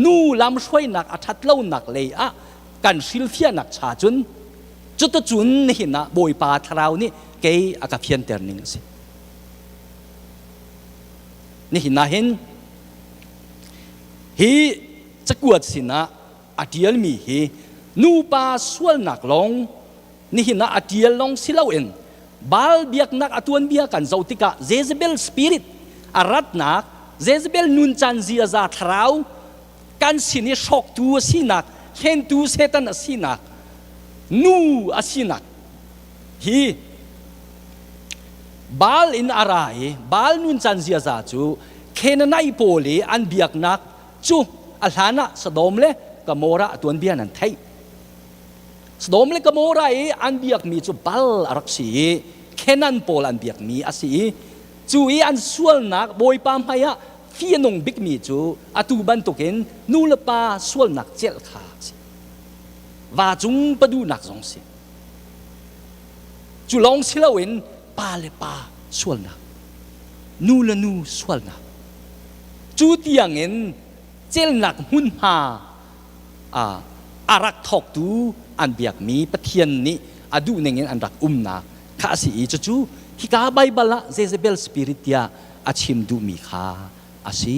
nu lam hruainak a ṭhat lonak lei ah kan hrilhfiahnak cha cun cuticun nihin ah Bawipa Thlarau nih kei a ka fianter ning a si. Nihin ah hin hi cakuat sinah a ṭialmi hi nupa sualnak lawng nihin ah a ṭial lawng si loin Baal biaknak a tuanbia kan zoh tikah Jezebel spirit a ratnak Jezebel nuncan ziaza thlarau kan sin i hrawktu a sinak hlentu Satan a sinak nu a sinak hi Baal in a ra i Baal nuncan ziaza cu Canaanite pawl i an biaknak cu a hlan ah Sodom le Gomorrah a tuanbia nan theih. Sodom le Gomorrah i an biakmi cu Baal a rak si i Canaan pawl an biakmi a si i cu i an sualnak Bawipa hmai ah fi a nung bikmi cu atu bantukin nu le pa sualnak celh kha a si. Va cung paduhnak zong si. Cu lawng si loin pa le pa sualnak, nu le nu sualnak. Cu tiangin celnak hmunhma a rak thawktu an biakmi Pathian nih a duh ningin an rak umnak kha a si i cucu hika Baibal ah Jezebel spirit tiah a chim duhmi kha a si.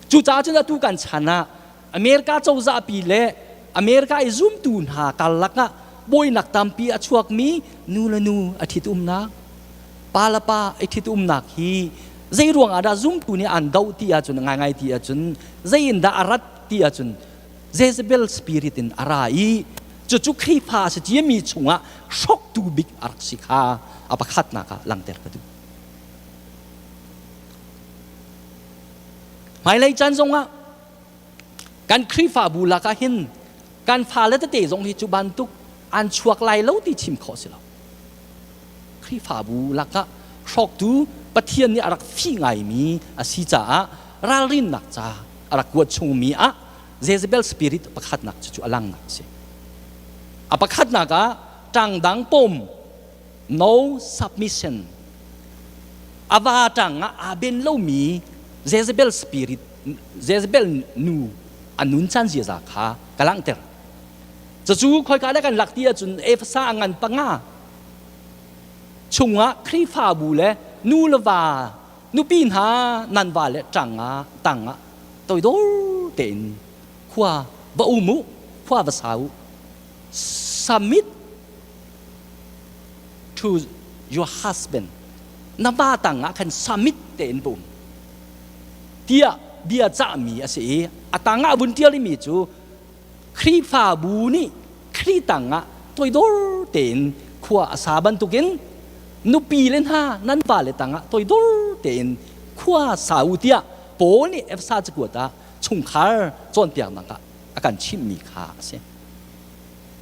Cucaah cun atu kan chan ah America cozahpi le America i zumtu hna karlak ah buainak tampi a chuakmi nu le nu a ṭhitumnak, pa le pa i ṭhitumnak hi zei ruang ah dah zumtu nih an doh ti ahcun ngaingai ti ahcun zei in dah a rat ti ahcun Jezebel spirit in a ra i cucu Khrihfa a si ciami chungah hroktu bik a rak si kha a pakhatnak ah langhter ka duh. Hmailei caan zongah kan Khrihfabu lakah hin kan fale tete zong hi cu bantuk an chuak lai lo ti chim khawh si lo. Khrihfabu lakah hrawktu Pathian nih a rak fih ngaimi a si caah ralrinnak ca a rak kuat chungmi ah Jezebel spirit pakhatnak cucu a langnak a si. A pakhatnak ah ṭangdang pom no submission a va ṭang ah aa ben lomi Jezebel spirit Jezebel nu a nun caan ziaza kha ka langhter. Cucu khoika dah kan lak ti ahcun Efesa a ngan panga chungah Khrihfabu le nu le va nupi hna nan va le ṭang ah tang ah toidor tein khua va um u khua va sa u submit to your husband na va tang ah khan submit tein va um tiah bia cahmi a si i a tang ah vun ṭialmi cu Khrihfabu nih Khrih tang ah toidor tein khua a sa bantukin nupi le hna nan vale tang ah toidor tein khua sa u tiah Paul nih Efesa cakuat ah chungkhar cawnpiaknak ah a kan chimhmi kha a si.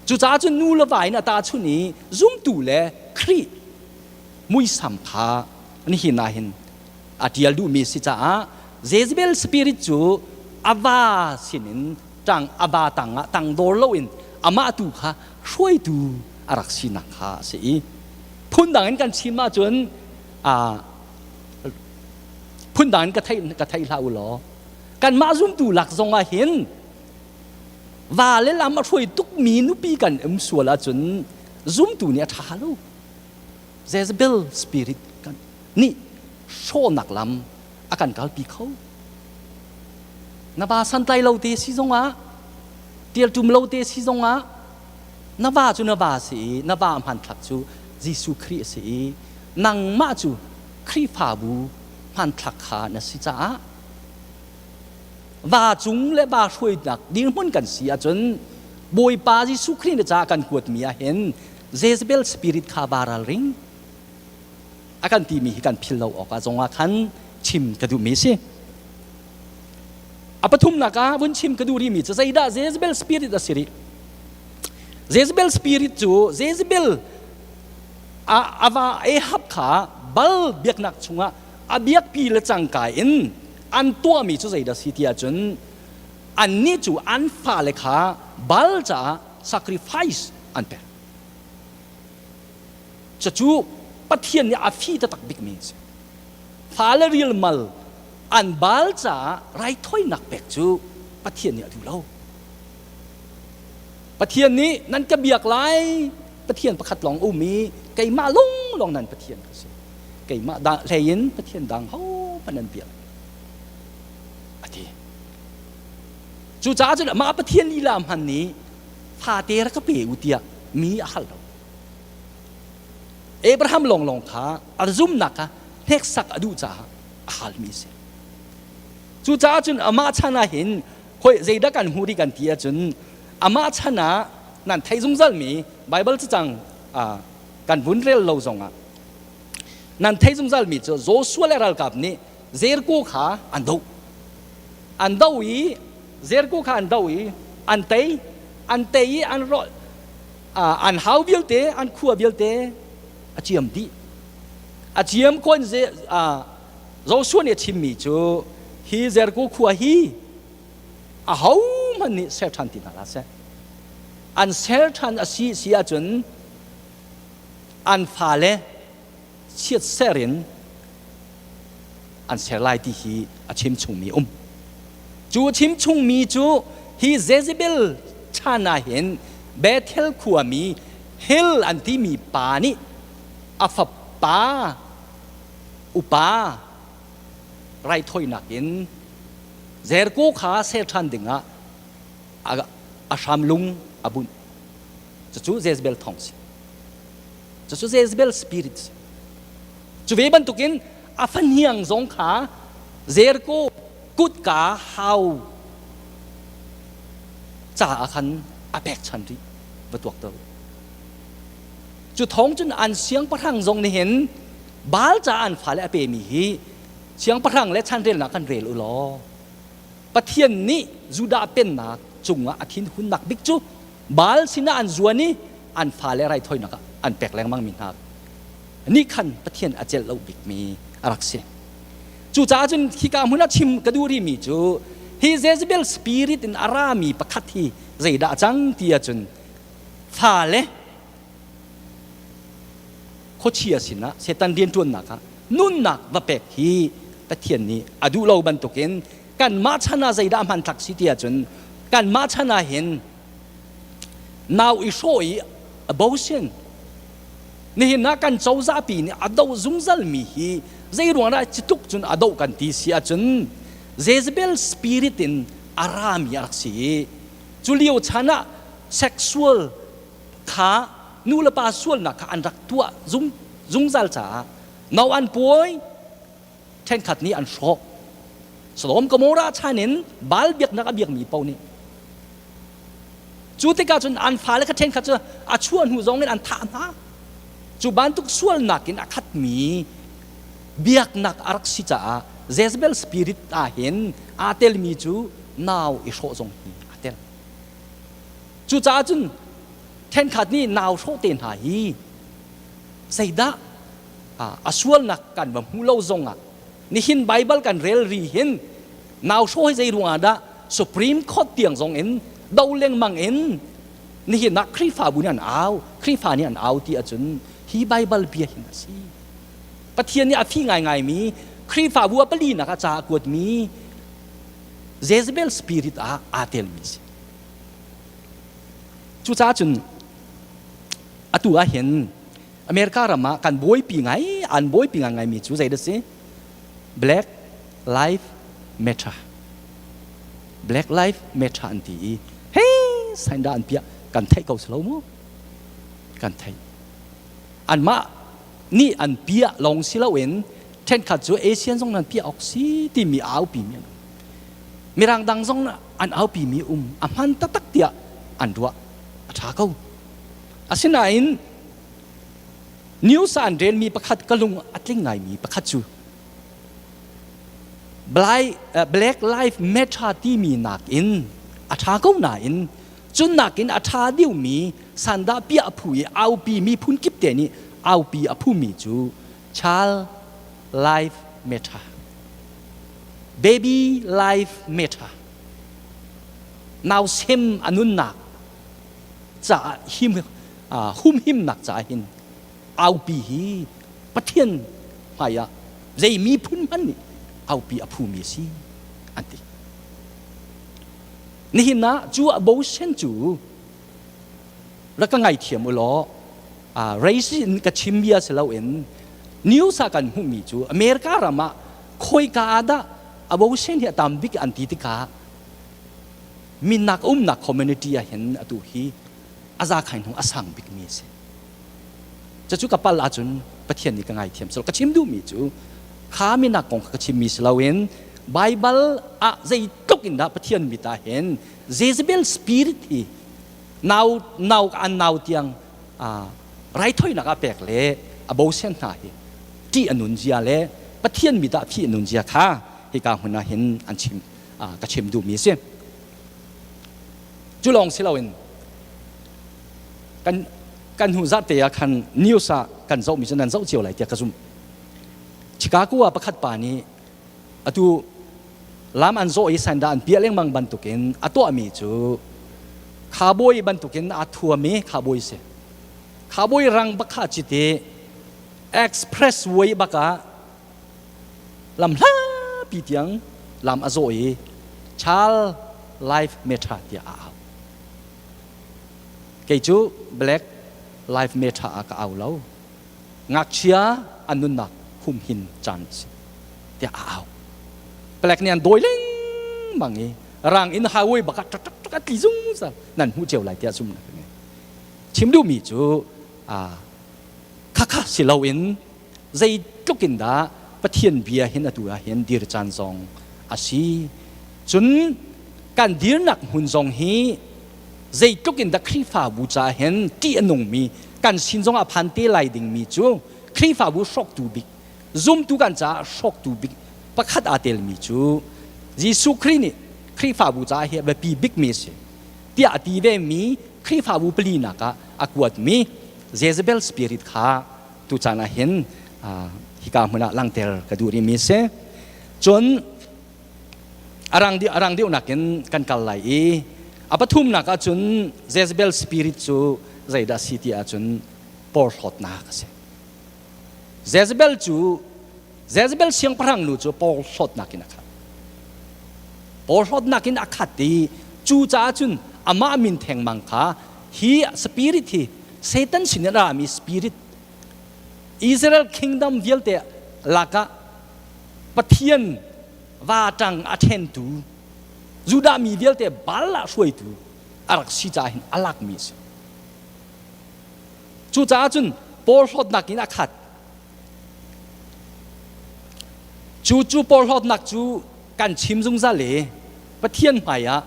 Cucaah cun nu le va in a tahchunh i zumtu le Khrih muisam kha nihin ah hin a ṭial duhmi a si caah Jezebel spirit cu a va sinin ṭang a va tangah tangdor loin amah tu kha hruaitu a rak sinak kha a si i phundang in kan chim ahcun phundang in ka theih ka theih hlah u law kanmah zumtu lak zong ah hin va le lam a hruai tukmi nupi kan um sual ahcun zumtu nih a ṭha lo Jezebel spirit kan nih hrawhnak lam a kan kalpi kho. Na va santlai lo te si zongah, ṭialṭum lo te si zongah, na va cu na va si i na va hmanthlak cu Jesuh Khrih a si i nangmah cu Khrihfabu hmanthlak kha na si caah va cung le va hruainak dirhmun kan si ahcun Bawipa Jesuh Khrih na caah kan kuatmi ah hin Jezebel spirit kha vaa ralring. A kan timi hi kan phil lo awk ah zongah khan chim ka duhmi si. A pathumnak ah vun chim ka duh rihmi cu zeidah Jezebel spirit a si rih? Jezebel spirit cu Jezebel a va Ahab kha bal biaknak chungah a biakpi le cangka in an tuahmi cu zeidah si ti ahcun annih cu an fale kha bal caah sacrifice an pek. Cucu Pathian nih a fi taktak bikmi a si. Fale rilmal an baal caah raithawinak pek cu Pathian nih a duh lo. Pathian nih nan ka biak lai, Pathian pakhat lawng um i keimah lawng nan Pathian ka si. Keimah hlei in Pathian dang hohmanh nan biak a ti. Cucaah cun amah Pathian lila hman nih fate rak ka pe u tiah mi a hal lo. Abraham lawnglawng kha a zumnak kha hneksak a duh caah a halmi a si. Cucaah cun amah chan ah hin hoi zeidah kan hmu rih kan ti ahcun amah chan ah nan theih zungzalmi Baibal cacang kan vun rel lo zongah nan theih zungzalmi cu Joshua le ralkap nih Jericho kha an doh. An doh i Jericho kha an doh i an tei an tei i an rawh an hau vialte an khua vialte a ciam dih a ciam ko in Joshua nih a chimmi cu hi Jericho khua hi ahohmanh nih ser ṭhan ti hna hlah seh an ser ṭhan a si si ahcun an fale chiatser in an ser lai ti hi a chim chungmi um. Cu chim chungmi cu hi Jezebel chan ah hin Bethel khuami Hil an timi pa nih a fapa upa raithawinak in Jericho kha ser ṭhan dingah a hram lung a bunh. Cucu Jezebel thawng si. Cucu Jezebel spirit si. Cu ve bantukin a fahniang zong kha Jericho kutka hau caah khan a pekchan rih va tuak to. Cu thawng cun an siangpahrang zong nih hin Baal caah an fale a pemi hi siangpahrang le chanrelnak kan rel u law Pathian nih Judah pennak cungah a thinhunnak bik cu Baal sinah an zuan i an fale raithawinak ah an pek lengmang mi hna nih khan Pathian a celh lo bikmi a rak si. Cucaah cun hika hmun ah chim ka duh rihmi cu hi Jezebel spirit in a rami pakhat hi zeidah a cang ti ahcun fale khuachia sinah Satan rianṭuannak ah nunnak va pek hi Pathian nih a duh lo bantukin kanmah chan ah zeidah hmanthlak si ti ahcun kanmah chan ah hin nau i hrawh i abortion nihin ah kan cozahpi nih a doh zungzalmi hi zei ruang dah ci tluk cun a doh kan ti si ahcun Jezebel spirit in a rami a rak si i cu lio chan ah sexual kha nu le pa sualnak kha an rak tuah zungzal caah no an puai ṭhenkhat nih an hrawh. Sodom Gomorrah chan in Baal biaknak a biakmi paoh nih cu tikah cun an fale kha ṭhenkhat cu a chuah hnu zong in an thah hna. Cu bantuk sualnak in a khatmi biaknak a rak si caah Jezebel spirit ah hin aa telmi cu nau i hrawh zong hi aa tel. Cucaah cun ṭhenkhat nih nau hrawh te hna hi zeidah a sualnak kan va hmu lo zongah nihin Baibal kan rel ri hin nau hrawh hi zei ruangah dah Supreme Court tiang zong in do lengmang in nihin ah Khrihfabu nih an au Khrihfa nih an au ti ahcun hi Baibal bia hin a si Pathian nih a fi ngaingaimi Khrihfabu a palinak ah ca a kuatmi Jezebel spirit ah aa telmi si cucaah cun atu ah hin America ram ah kan buaipi ngai an buaipi ngaingaimi cu zei dah si Black Life Matter Black Life Matter an ti i hei sign dah an piah kan theih ko si lo mu kan theih anmah nih an piah lawng si loin ṭhenkhat cu Asian zong nan piah awk si timi a aupi mi an um mirang dang zong an aupi mi um a hman taktak tiah an ruah a ṭha ko asinain. News ah an relmi pakhat ka lung a tling ngaimi pakhat cu Black Life Matter timi nakin a ṭha ko nain cun nakin a ṭha deuhmi sandah piah a phu i aupi miphun kip te nih aupi a phumi cu Child Life Matter Baby Life Matter nausem a nunnak caah him humhimnak caah hin aupi hi Pathian hmaiah zei miphun hmanh nih aupi a phumi a si an ti. Nihin ah cu abortion cu rak ka ngaithiam u law race in ka chim bia si loin news ah kan hmuhmi cu America ram ah khoika ah dah abortion hi a tam bik an ti tikah minak umnak community ah hin atu hi a za khain hung a sang bikmi a si. Cucu ka pal ahcun Pathian nih ka ngaithiam sal. Ka chim duhmi cu kha minak kong kha ka chimmi si loin Baibal ah zeitluk in dah Pathian mit ah hin Jezebel spirit hi nau nau an nau tiang raithawinak ah pek le a bosen hna hi ṭih a nun zia le Pathian mit ah phi a nun zia kha hika hmun ah hin an chim ka chim duhmi a si. Cu lawng si loin kan kan hnu zarhte ah khan news ah kan zohmi cu nan zoh cio lai tiah ka zumh. Chicago ah pakhat pa nih atu lam an zawh i sandah an piah lengmang bantukin a tuahmi cu khabawi bantukin aa thuam i khabawi si. Khabawi rang bak kha cit i expressway bak ah lam hlapi tiang lam a zawh i Child Life Matter tiah a au. Kei cu Black Life Matter ah ka au lo. Ngakchia an nunnak humhin caan a si tiah a au. Black nih an dawi lengmang i rang in highway bak ah ṭak ṭak ṭak a tli zungzal nan hmuh cio lai tiah zumhnak ka ngei. Chim duhmi cu khakha si loin zeitluk in dah Pathian bia hin atu ah hin dir caan zong a si. Cun kan dirnak hmun zong hi zeitluk in dah Khrihfabu ca hin ṭih a nungmi kan sin zong ah phan te lai dingmi cu Khrihfabu hrawktu bik zumtu kan caah hrawktu bik pakhat aa telmi cu Jesuh Khrih nih Khrihfabu caah hi a biapi bikmi a si tiah a ti vemi Khrihfabu palinak ah a kuatmi Jezebel spirit kha tucaan ah hin hika hmun ah langhter ka duh rihmi a si. Cun a rang a rang deuhnak in kan kal lai i a pathumnak ah cun Jezebel spirit cu zeidah si ti ahcun porhlawtnak a si. Jezebel cu Jezebel siangpahrang nu cu porhlawtnak in a khat. Porhlawtnak in a khat i cu caah cun amah min thengmang kha hi spirit hi Satan sin in a rami spirit Israel kingdom vialte lakah Pathian va ṭang a ṭhentu Judah mi vialte bal ah hruaitu a rak si caah hin a lakmi a si. Cucaah cun porhlawtnak in a khat. Cu cu porhlawtnak cu kan chim zungzal i Pathian hmaiah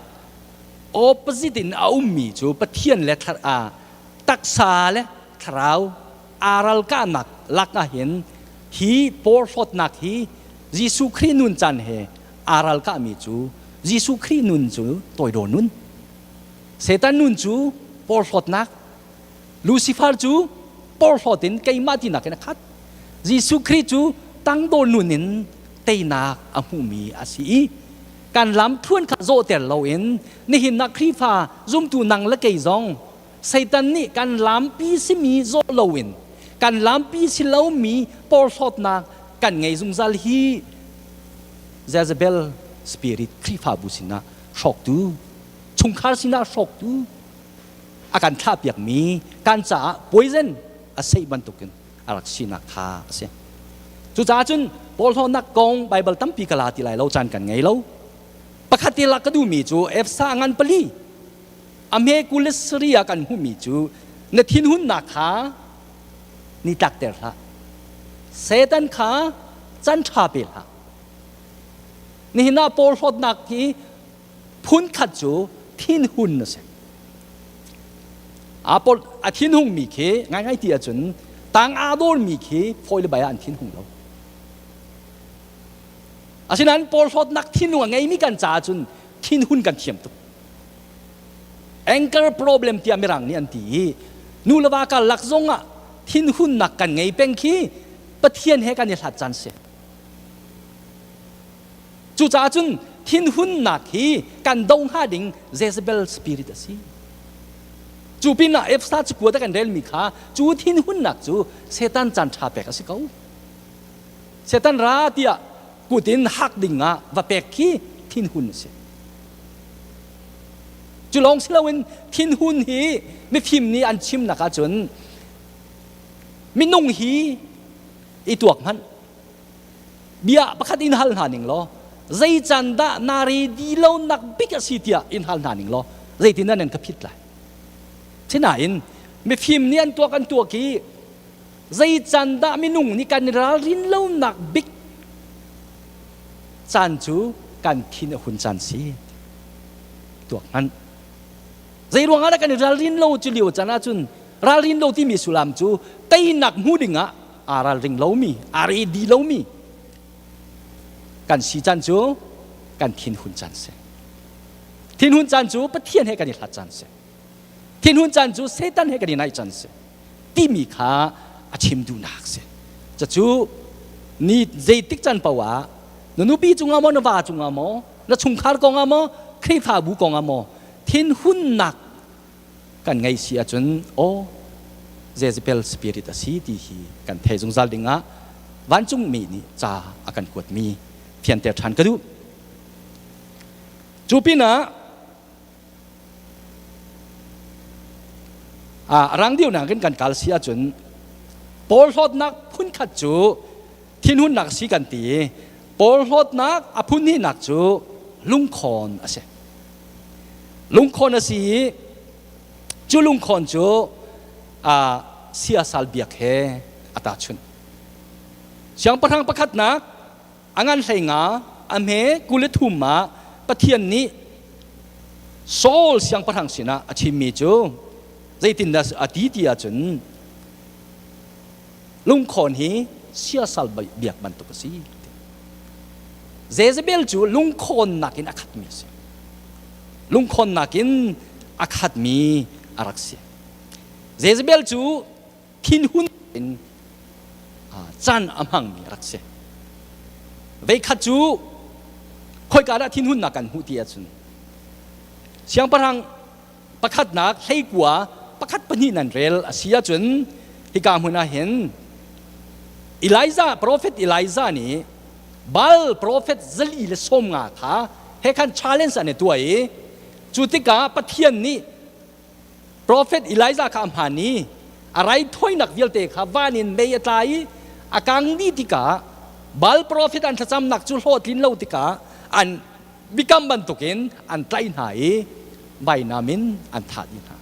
opposite in a ummi cu Pathian le taksa le thlarau aa ralkahnak lak ah hin hi porhlawtnak hi Jesuh Khrih nun caan he aa ralkahmi cu Jesuh Khrih nun cu toidor nun Satan nun cu porhlawtnak Lucifer cu porhlawt in keimah tinak in a khat Jesuh Khrih cu tangdor nun in teinak a hmuhmi a si i kan lam thluan kha zawhter loin nihin ah Khrihfa zumtu nang le kei zong Satan nih kan lampi simi zawh loin kan lampi si lomi porhlawtnak kan ngei zungzal hi Jezebel spirit Khrihfabu sinah hrawktu chungkhar sinah hrawktu a kan thlahpiakmi kan caah poison a seih bantukin a rak sinak kha a si. Cucaah cun porhlawtnak kong Baibal tampi ka la ti lai lo caan kan ngei lo. Pakhat te lak ka duhmi cu Efsa ngan pali a hme 23 ah kan hmuhmi cu na thinhunnak kha ni tlakter hlah. Satan kha can ṭha pe hlah. Nihin ah porhlawtnak hi phunkhat cu thinhun a si. A thinhungmi khi ngaingai ti ahcun Tang aa dawrmi khi fawi le bai ah an thinhung lo. Asinain porhlawtnak thinlung a ngeimi kan caah cun thinhun kan thiam tuk. Anger problem tiah Mirang nih an ti i nu le va karlak zong ah thinhunnak kan ngei peng khi Pathian he kan i hlat caan si. Cucaah cun thinhunnak hi kan do hnga ding Jezebel spirit a si. Cu pinah Efesa cakuat a kan relmi kha cu thinhunnak cu Satan caan ṭha pek a si ko. Satan ra tiah kut in hak ding ah va pek khi thinhun a si. Cu lawng si loin thinhun hi mifim nih an chimnak ahcun minung hi i tuak hmanh bia pakhat in hal hna ning law zei can dah na ready lo nak bik a si tiah in hal hna ning law zeitin dah nan ka phit lai sinain mifim nih an tuak an tuak i zei can dah minung nih kan ralrin lo nak bik caan cu kan thin a hun caan si tuak hmanh zei ruangah dah kan i ralrin lo cu lio caan ahcun ralrin lo timi sullam cu teinak hmu dingah aa ralring lomi aa ready lomi kan si caan cu kan thinhun caan si thinhun caan cu Pathian he kan i hlat caan si thinhun caan cu Satan he kan i naih caan si timi kha a chim duhnak si cucu ni zeitik caan paoh ah na nupi cungah maw na va cungah maw na chungkhar kongah maw Khrihfabu kongah maw thinhunnak kan ngei si ahcun aw Jezebel spirit a si ti hi kan thei zungzal dingah vancungmi nih ca a kan kuatmi fianter ṭhan ka duh. Cu pinah a rang deuhnak in kan kal si ahcun porhlawtnak phunkhat cu thinhunnak si kan ti i porhlawtnak a phun hnihnak cu lungkhawn a si. Lungkhawn a si i cu lungkhawn cu siasal biak he a tahchunh. Siangpahrang pakhatnak a ngan hlei nga a hme 23 ah Pathian nih Saul siangpahrang sinah a chimmi cu zeitindah a ti ti ahcun lungkhawn hi siasal biak bantuk a si. Jezebel cu lungkhawnnak in a khatmi a si. Lungkhawnnak in a khatmi a rak si. Jezebel cu thinhun in caan a hmangmi a rak si. Veikhat cu khoika dah thinhunnak kan hmuh ti ahcun siangpahrang pakhatnak hleikua pakhat pahnih nan rel a si ahcun hika hmun ah hin Elijah prophet Elijah nih Baal prophet 150 kha he khan challenge an i tuah i cu tikah Pathian nih Profet Elijah kha a hmaan i a raithawinak vialte kha van in mei a tla i a kang dih tikah Baal profet an thlacamnak cu hlawhtlin lo tikah an biakam bantukin an tlaih hna i vainam in an thah dih hna.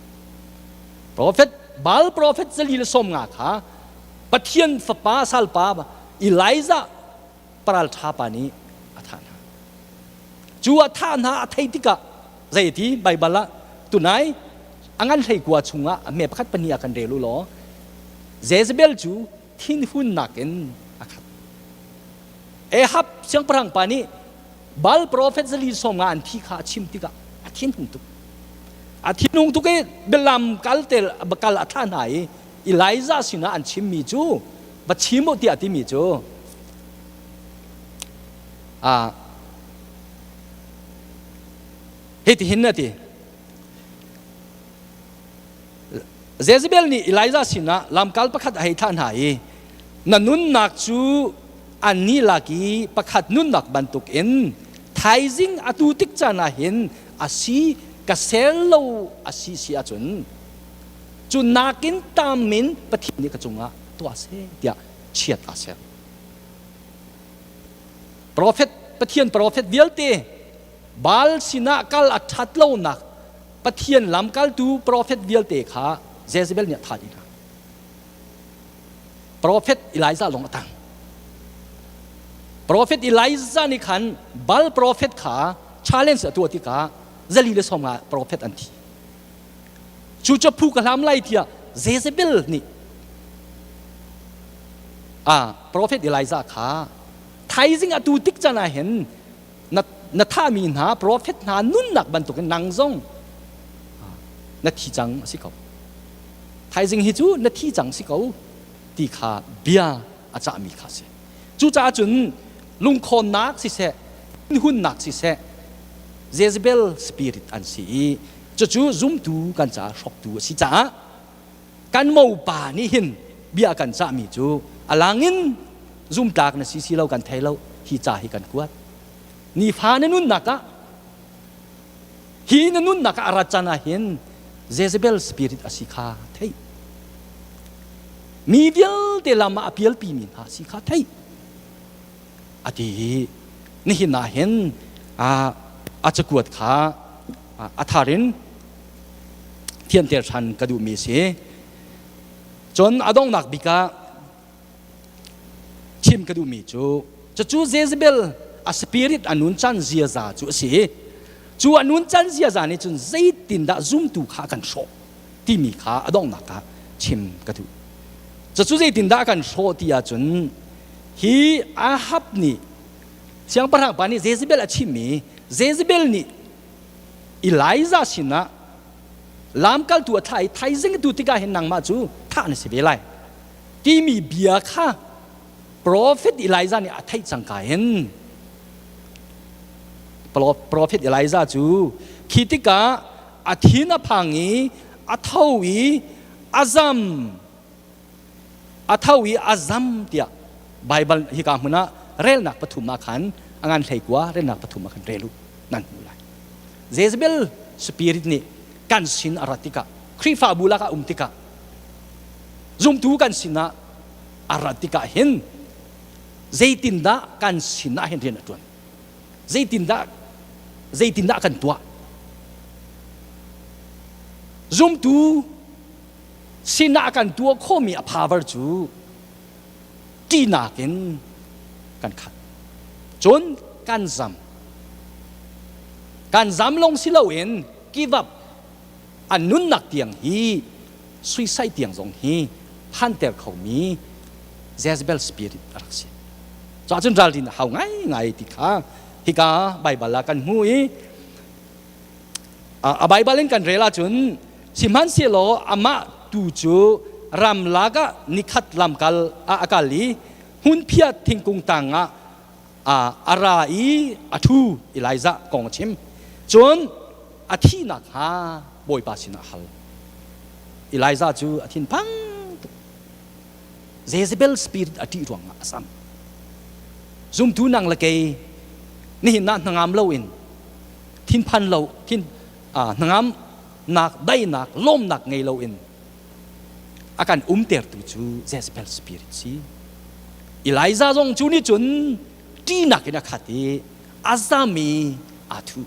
Profet Baal profet 150 kha Pathian fapa salpa Elijah paralṭha pa nih a thah hna. Cu a thah hna a theih tikah zei ti Baibal ah tunai a ngan hleikua chungah a hme pakhat pahnih ah kan rel u law Jezebel cu thinhunnak in a khat. Ahab siangpahrang pa nih Baal profet 150 an thi kha a chim tikah a thinhung tuk. A thinhung tuk i bialam kal te kal a thlah hna i Elijah sinah an chimmi cu va chim u tiah timi cu hitihin a ti Jezebel nih Elijah sinah lamkal pakhat a hei thlah hna i na nunnak cu annih lak i pakhat nunnak bantuk in thaizing atu tik caan ah hin a si ka sel lo a si si ahcun cu nakin tam in Pathian nih ka cungah tuah seh tiah chiat aa ser. Profet Pathian profet vialte Baal sinah kal a ṭhat lonak Pathian lamkaltu profet vialte kha Jezebel nih a thah dih hna. Profet Elijah lawng a tang. Profet Elijah nih khan Baal profet kha challenge a tuah tikah 150 profet an thi. Cu cu phu ka hlam lai tiah Jezebel nih Ah, Prophet Elijah kha thaizing atu tik can ah hin na na thahmi hna prophet hna nunnak bantukin nang zong na thi cang a si ko. Thaizing hi cu na thi cang si ko ti kha bia a cahmi kha si. Cucaah cun lungkhawnnak siseh, hunnak siseh, Jezebel spirit an si i cucu zumtu kan caah hrawktu a si caah kan mopa nih hin bia kan cahmi cu a langin zumtlak na si si lo kan thei lo hi ca hi kan kuat nifa na nunnak ah hi na nunnak ah a rat can ah hin Jezebel spirit a si kha thei mi vialte lam ah a pialpi mi hna si kha thei a ti i nihin ah hin a cakuat kha a thar in thianter ṭhan ka duhmi a si. Cun a donghnak bik ah chim ka duhmi cu cucu Jezebel a spirit a nun can ziaza cu a si i cu a nun can ziaza nih cun zeitindah zumtu kha a kan hrawh timi kha a donghnak ah chim ka duh. Cucu zeitindah a kan hrawh ti ahcun hi Ahab nih siangpahrang pa nih Jezebel a chimmi Jezebel nih Elijah sinah lamkaltu a thlah i thaizing tu tikah hin nangmah cu thah na si ve lai timi bia kha profet Elijah nih a theih cangka in profet Elijah cu khi tikah a thin a phang i a tho i a zam A tho i a zam tiah Baibal hika hmun ah relnak pathum ah khan a ngan 19 relnak pathum ah khan rel u nan hmu lai. Jezebel spirit nih kan sin a rat tikah Khrihfabu lakah um tikah zumtu kan sinah a rat tikah hin zeitindah kan sinah hin rian a ṭuan zeitindah zeitindah kan tuah zumtu sinah a kan tuah khawhmi a power cu ṭihnak in kan khat. Cun kan zam. Kan zam lawng si loin give up an nunnak tiang hi suicide tiang zong hi phanter khomi Jezebel spirit a rak si. Cuahcun ralrin a hau ngaingai ti kha hika Baibal ah kan hmu i A Baibal in kan rel ahcun sihmanhsehlaw amah tu cu ramlak ah nikhat lamkal ah a kal i hmunphiah thingkung tangah a ra i a ṭhu Elijah kong a chim. Cun a thihnak hnga Bawipa sinah a hal. Elijah cu a thinphang tuk. Jezebel spirit a ṭih ruangah a sam. Zumtu nang le kei nihin ah hnangam loin thinphan lo thin hnangamnak daihnak lawmnak ngei loin a kan umtertu cu Jezebel spirit si Elijah zong cu nih cun ṭihnak in a khat i a zam i aa thu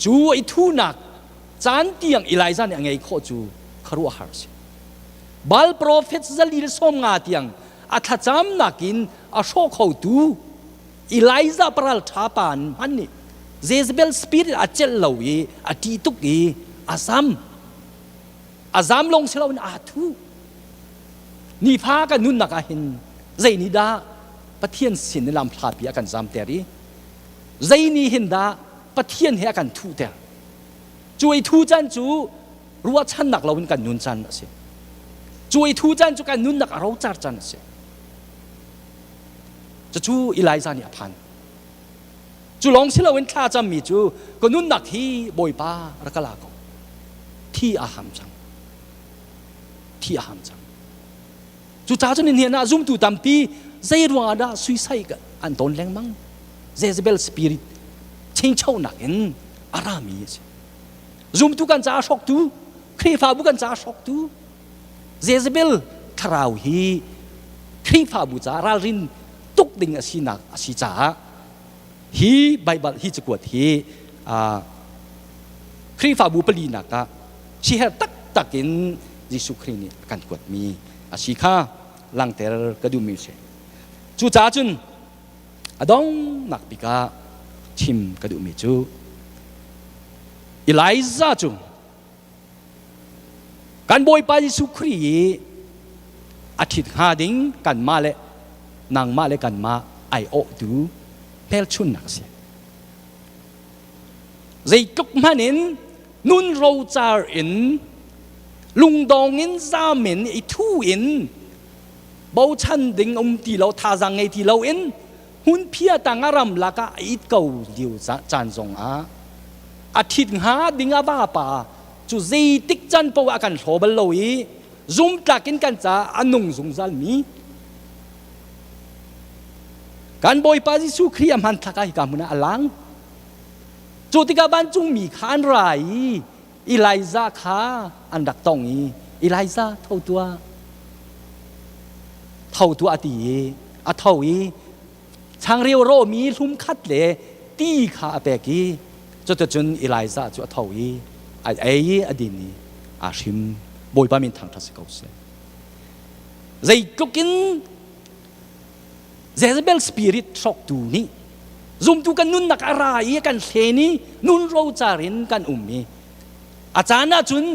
cu i thunak caan tiang Elijah nih a ngei khawh cu khuaruahhar a si Baal profet zali le 50 tiang a thlacamnak in a hrawh khotu Elijah paral ṭha pa hmanh nih Jezebel spirit a celh lo i a ṭih tuk i a zam. A zam lawng si loin aa thu. Nifa kan nunnak ah hin zei nih dah Pathian sin i lamhlapi a kan zamter i zei nih hin dah Pathian he a kan thuhter. Cu i thu caan cu ruahchannak loin kan nun caan a si. Cu i thu caan cu kan nunnak a rocar caan a si. Cucu Elijah nih a phan. Cu lawng si loin thla cammi cu ka nunnak hi Bawipa rak ka la ko. Thi a ham cang. Thi a ham cang. Cucaah cun nihin ah zumtu tampi zei ruangah dah suicide an ton lengmang? Jezebel spirit chingchonak in a rami a si. Zumtu kan caah hrawktu, Khrihfabu kan caah hrawktu, Jezebel thlarau hi Khrihfabu caah ralrin tuk ding a sinak a si caah hi Baibal hi cakuat hi Khrihfabu palinak ah siher taktak in Jesuh Khrih nih a kan kuatmi a si kha langhter ka duhmi a si. Cucaah cun a donghnak bik ah chim ka duhmi cu Elijah cu Kan Bawipa Jesuh Khrih i A ṭhit hnga ding kanmah le nangmah le kanmah aiawhtu hmelchunnak a si. Zeitluk hmanh in nun rocar in lungdong in zam in i thu in bochan ding um ti lo thazaang ngei ti lo in hmunphia tang a ram lakah a it ko lio caan zong ah a ṭhit hnga ding a vapa cu zeitik can poah a kan hlaw bal lo i zumtlak in kan caah a nung zungzal mi kan Bawipa Jesuh Khrih a hmanthlak ah hika hmun ah a lang. Cu tikah vancungmi kha an ra i Elijah kha an rak tong i Elijah tho tuah tho tuah a ti i a tho i changreu rawhmi hlum khat le ti kha a pek i cuticun Elijah cu a tho i a ei i a din i aa hrim. Bawipa min thangṭhat si ko seh. Zeitluk in Jezebel spirit hrawktu nih zumtu kan nunnak a ra i kan hlen i nun rocar in kan um i a caan ahcun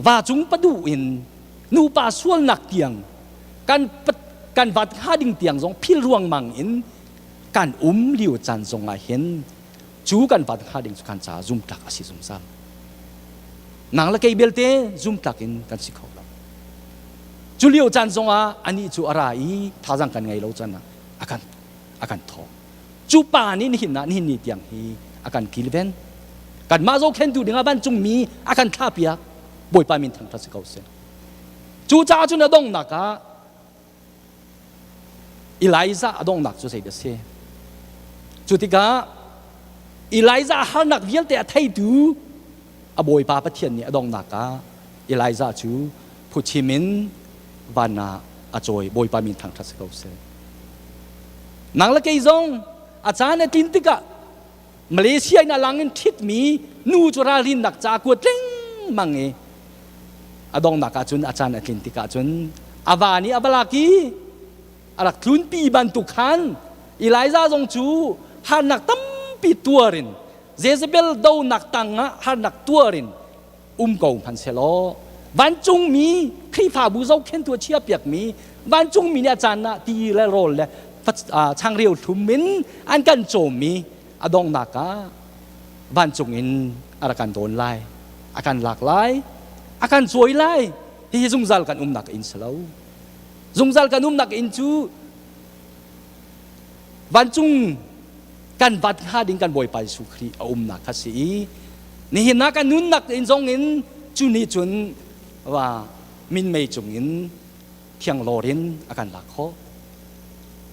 va cung paduh in nupa sualnak tiang kan kan vat hnga ding tiang zong phil ruangmang in kan um lio caan zong ah hin cu kan vat hnga ding cu kan caah zumtlak a si zungzal. Nang le kei belte zumtlak in kan si kho lo. Cu lio caan zong ah anih cu a ra i thazang kan ngei lo caan ah a kan a kan thawk. Cu pa nih nihin ah nihin ni tiang hi a kan kilven. Kanmah zohkhentu dingah vancungmi a kan thlahpiak. Bawipa min thangṭhat si ko seh. Cucaah cun a donghnak ah Elijah a donghnak cu zeidah a si? Cu tikah Elijah harnak vialte a theitu a Bawipa Pathian nih a donghnak ah Elijah cu phuchim in van ah a cawi. Bawipa min thangṭhat si ko seh. Nang le kei zong a caan a tlin tikah Malaysia in a lang in ṭhitmi nu cu ralrinnak ca kuat lengmang i a donghnak ahcun a caan a tlin tikah cun a va nih a va lak i a rak tlunpi bantuk khan Elijah zong cu harnak tampi tuar in Jezebel donak tangah harnak tuar in um ko hmanhsehlaw vancungmi Khrihfabu zohkhentu a chiahpiakmi vancungmi nih a caan ah ti le rawl le changreu thlum in an kan cawmmi a donghnak ah vancung in a rak kan dawn lai a kan lak lai a kan cawi lai. Hihi zungzal kan umnak inn si lo. Zungzal kan umnak inn cu vancung kan vat hnga ding kan Bawipa Jesuh Khrih a umnak kha si i nihin ah kan nunnak in zong in cu nih cun wa minmei cung in thianglawr in a kan lak khawh.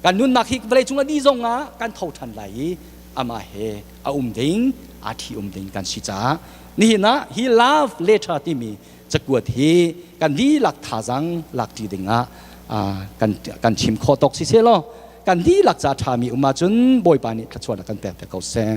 Kan nunnak hi vawlei cung a dih zong ah kan tho ṭhan lai i amah he a um ding aa ṭhi um ding kan si caah nihin ah hi love letter timi cakuat hi kan dihlak thazaang lakṭi dingah kan kan chim khawh tawk si seh law kan dihlak ca ṭhami um ahcun Bawipa nih thluachuah kan pek te ko seh.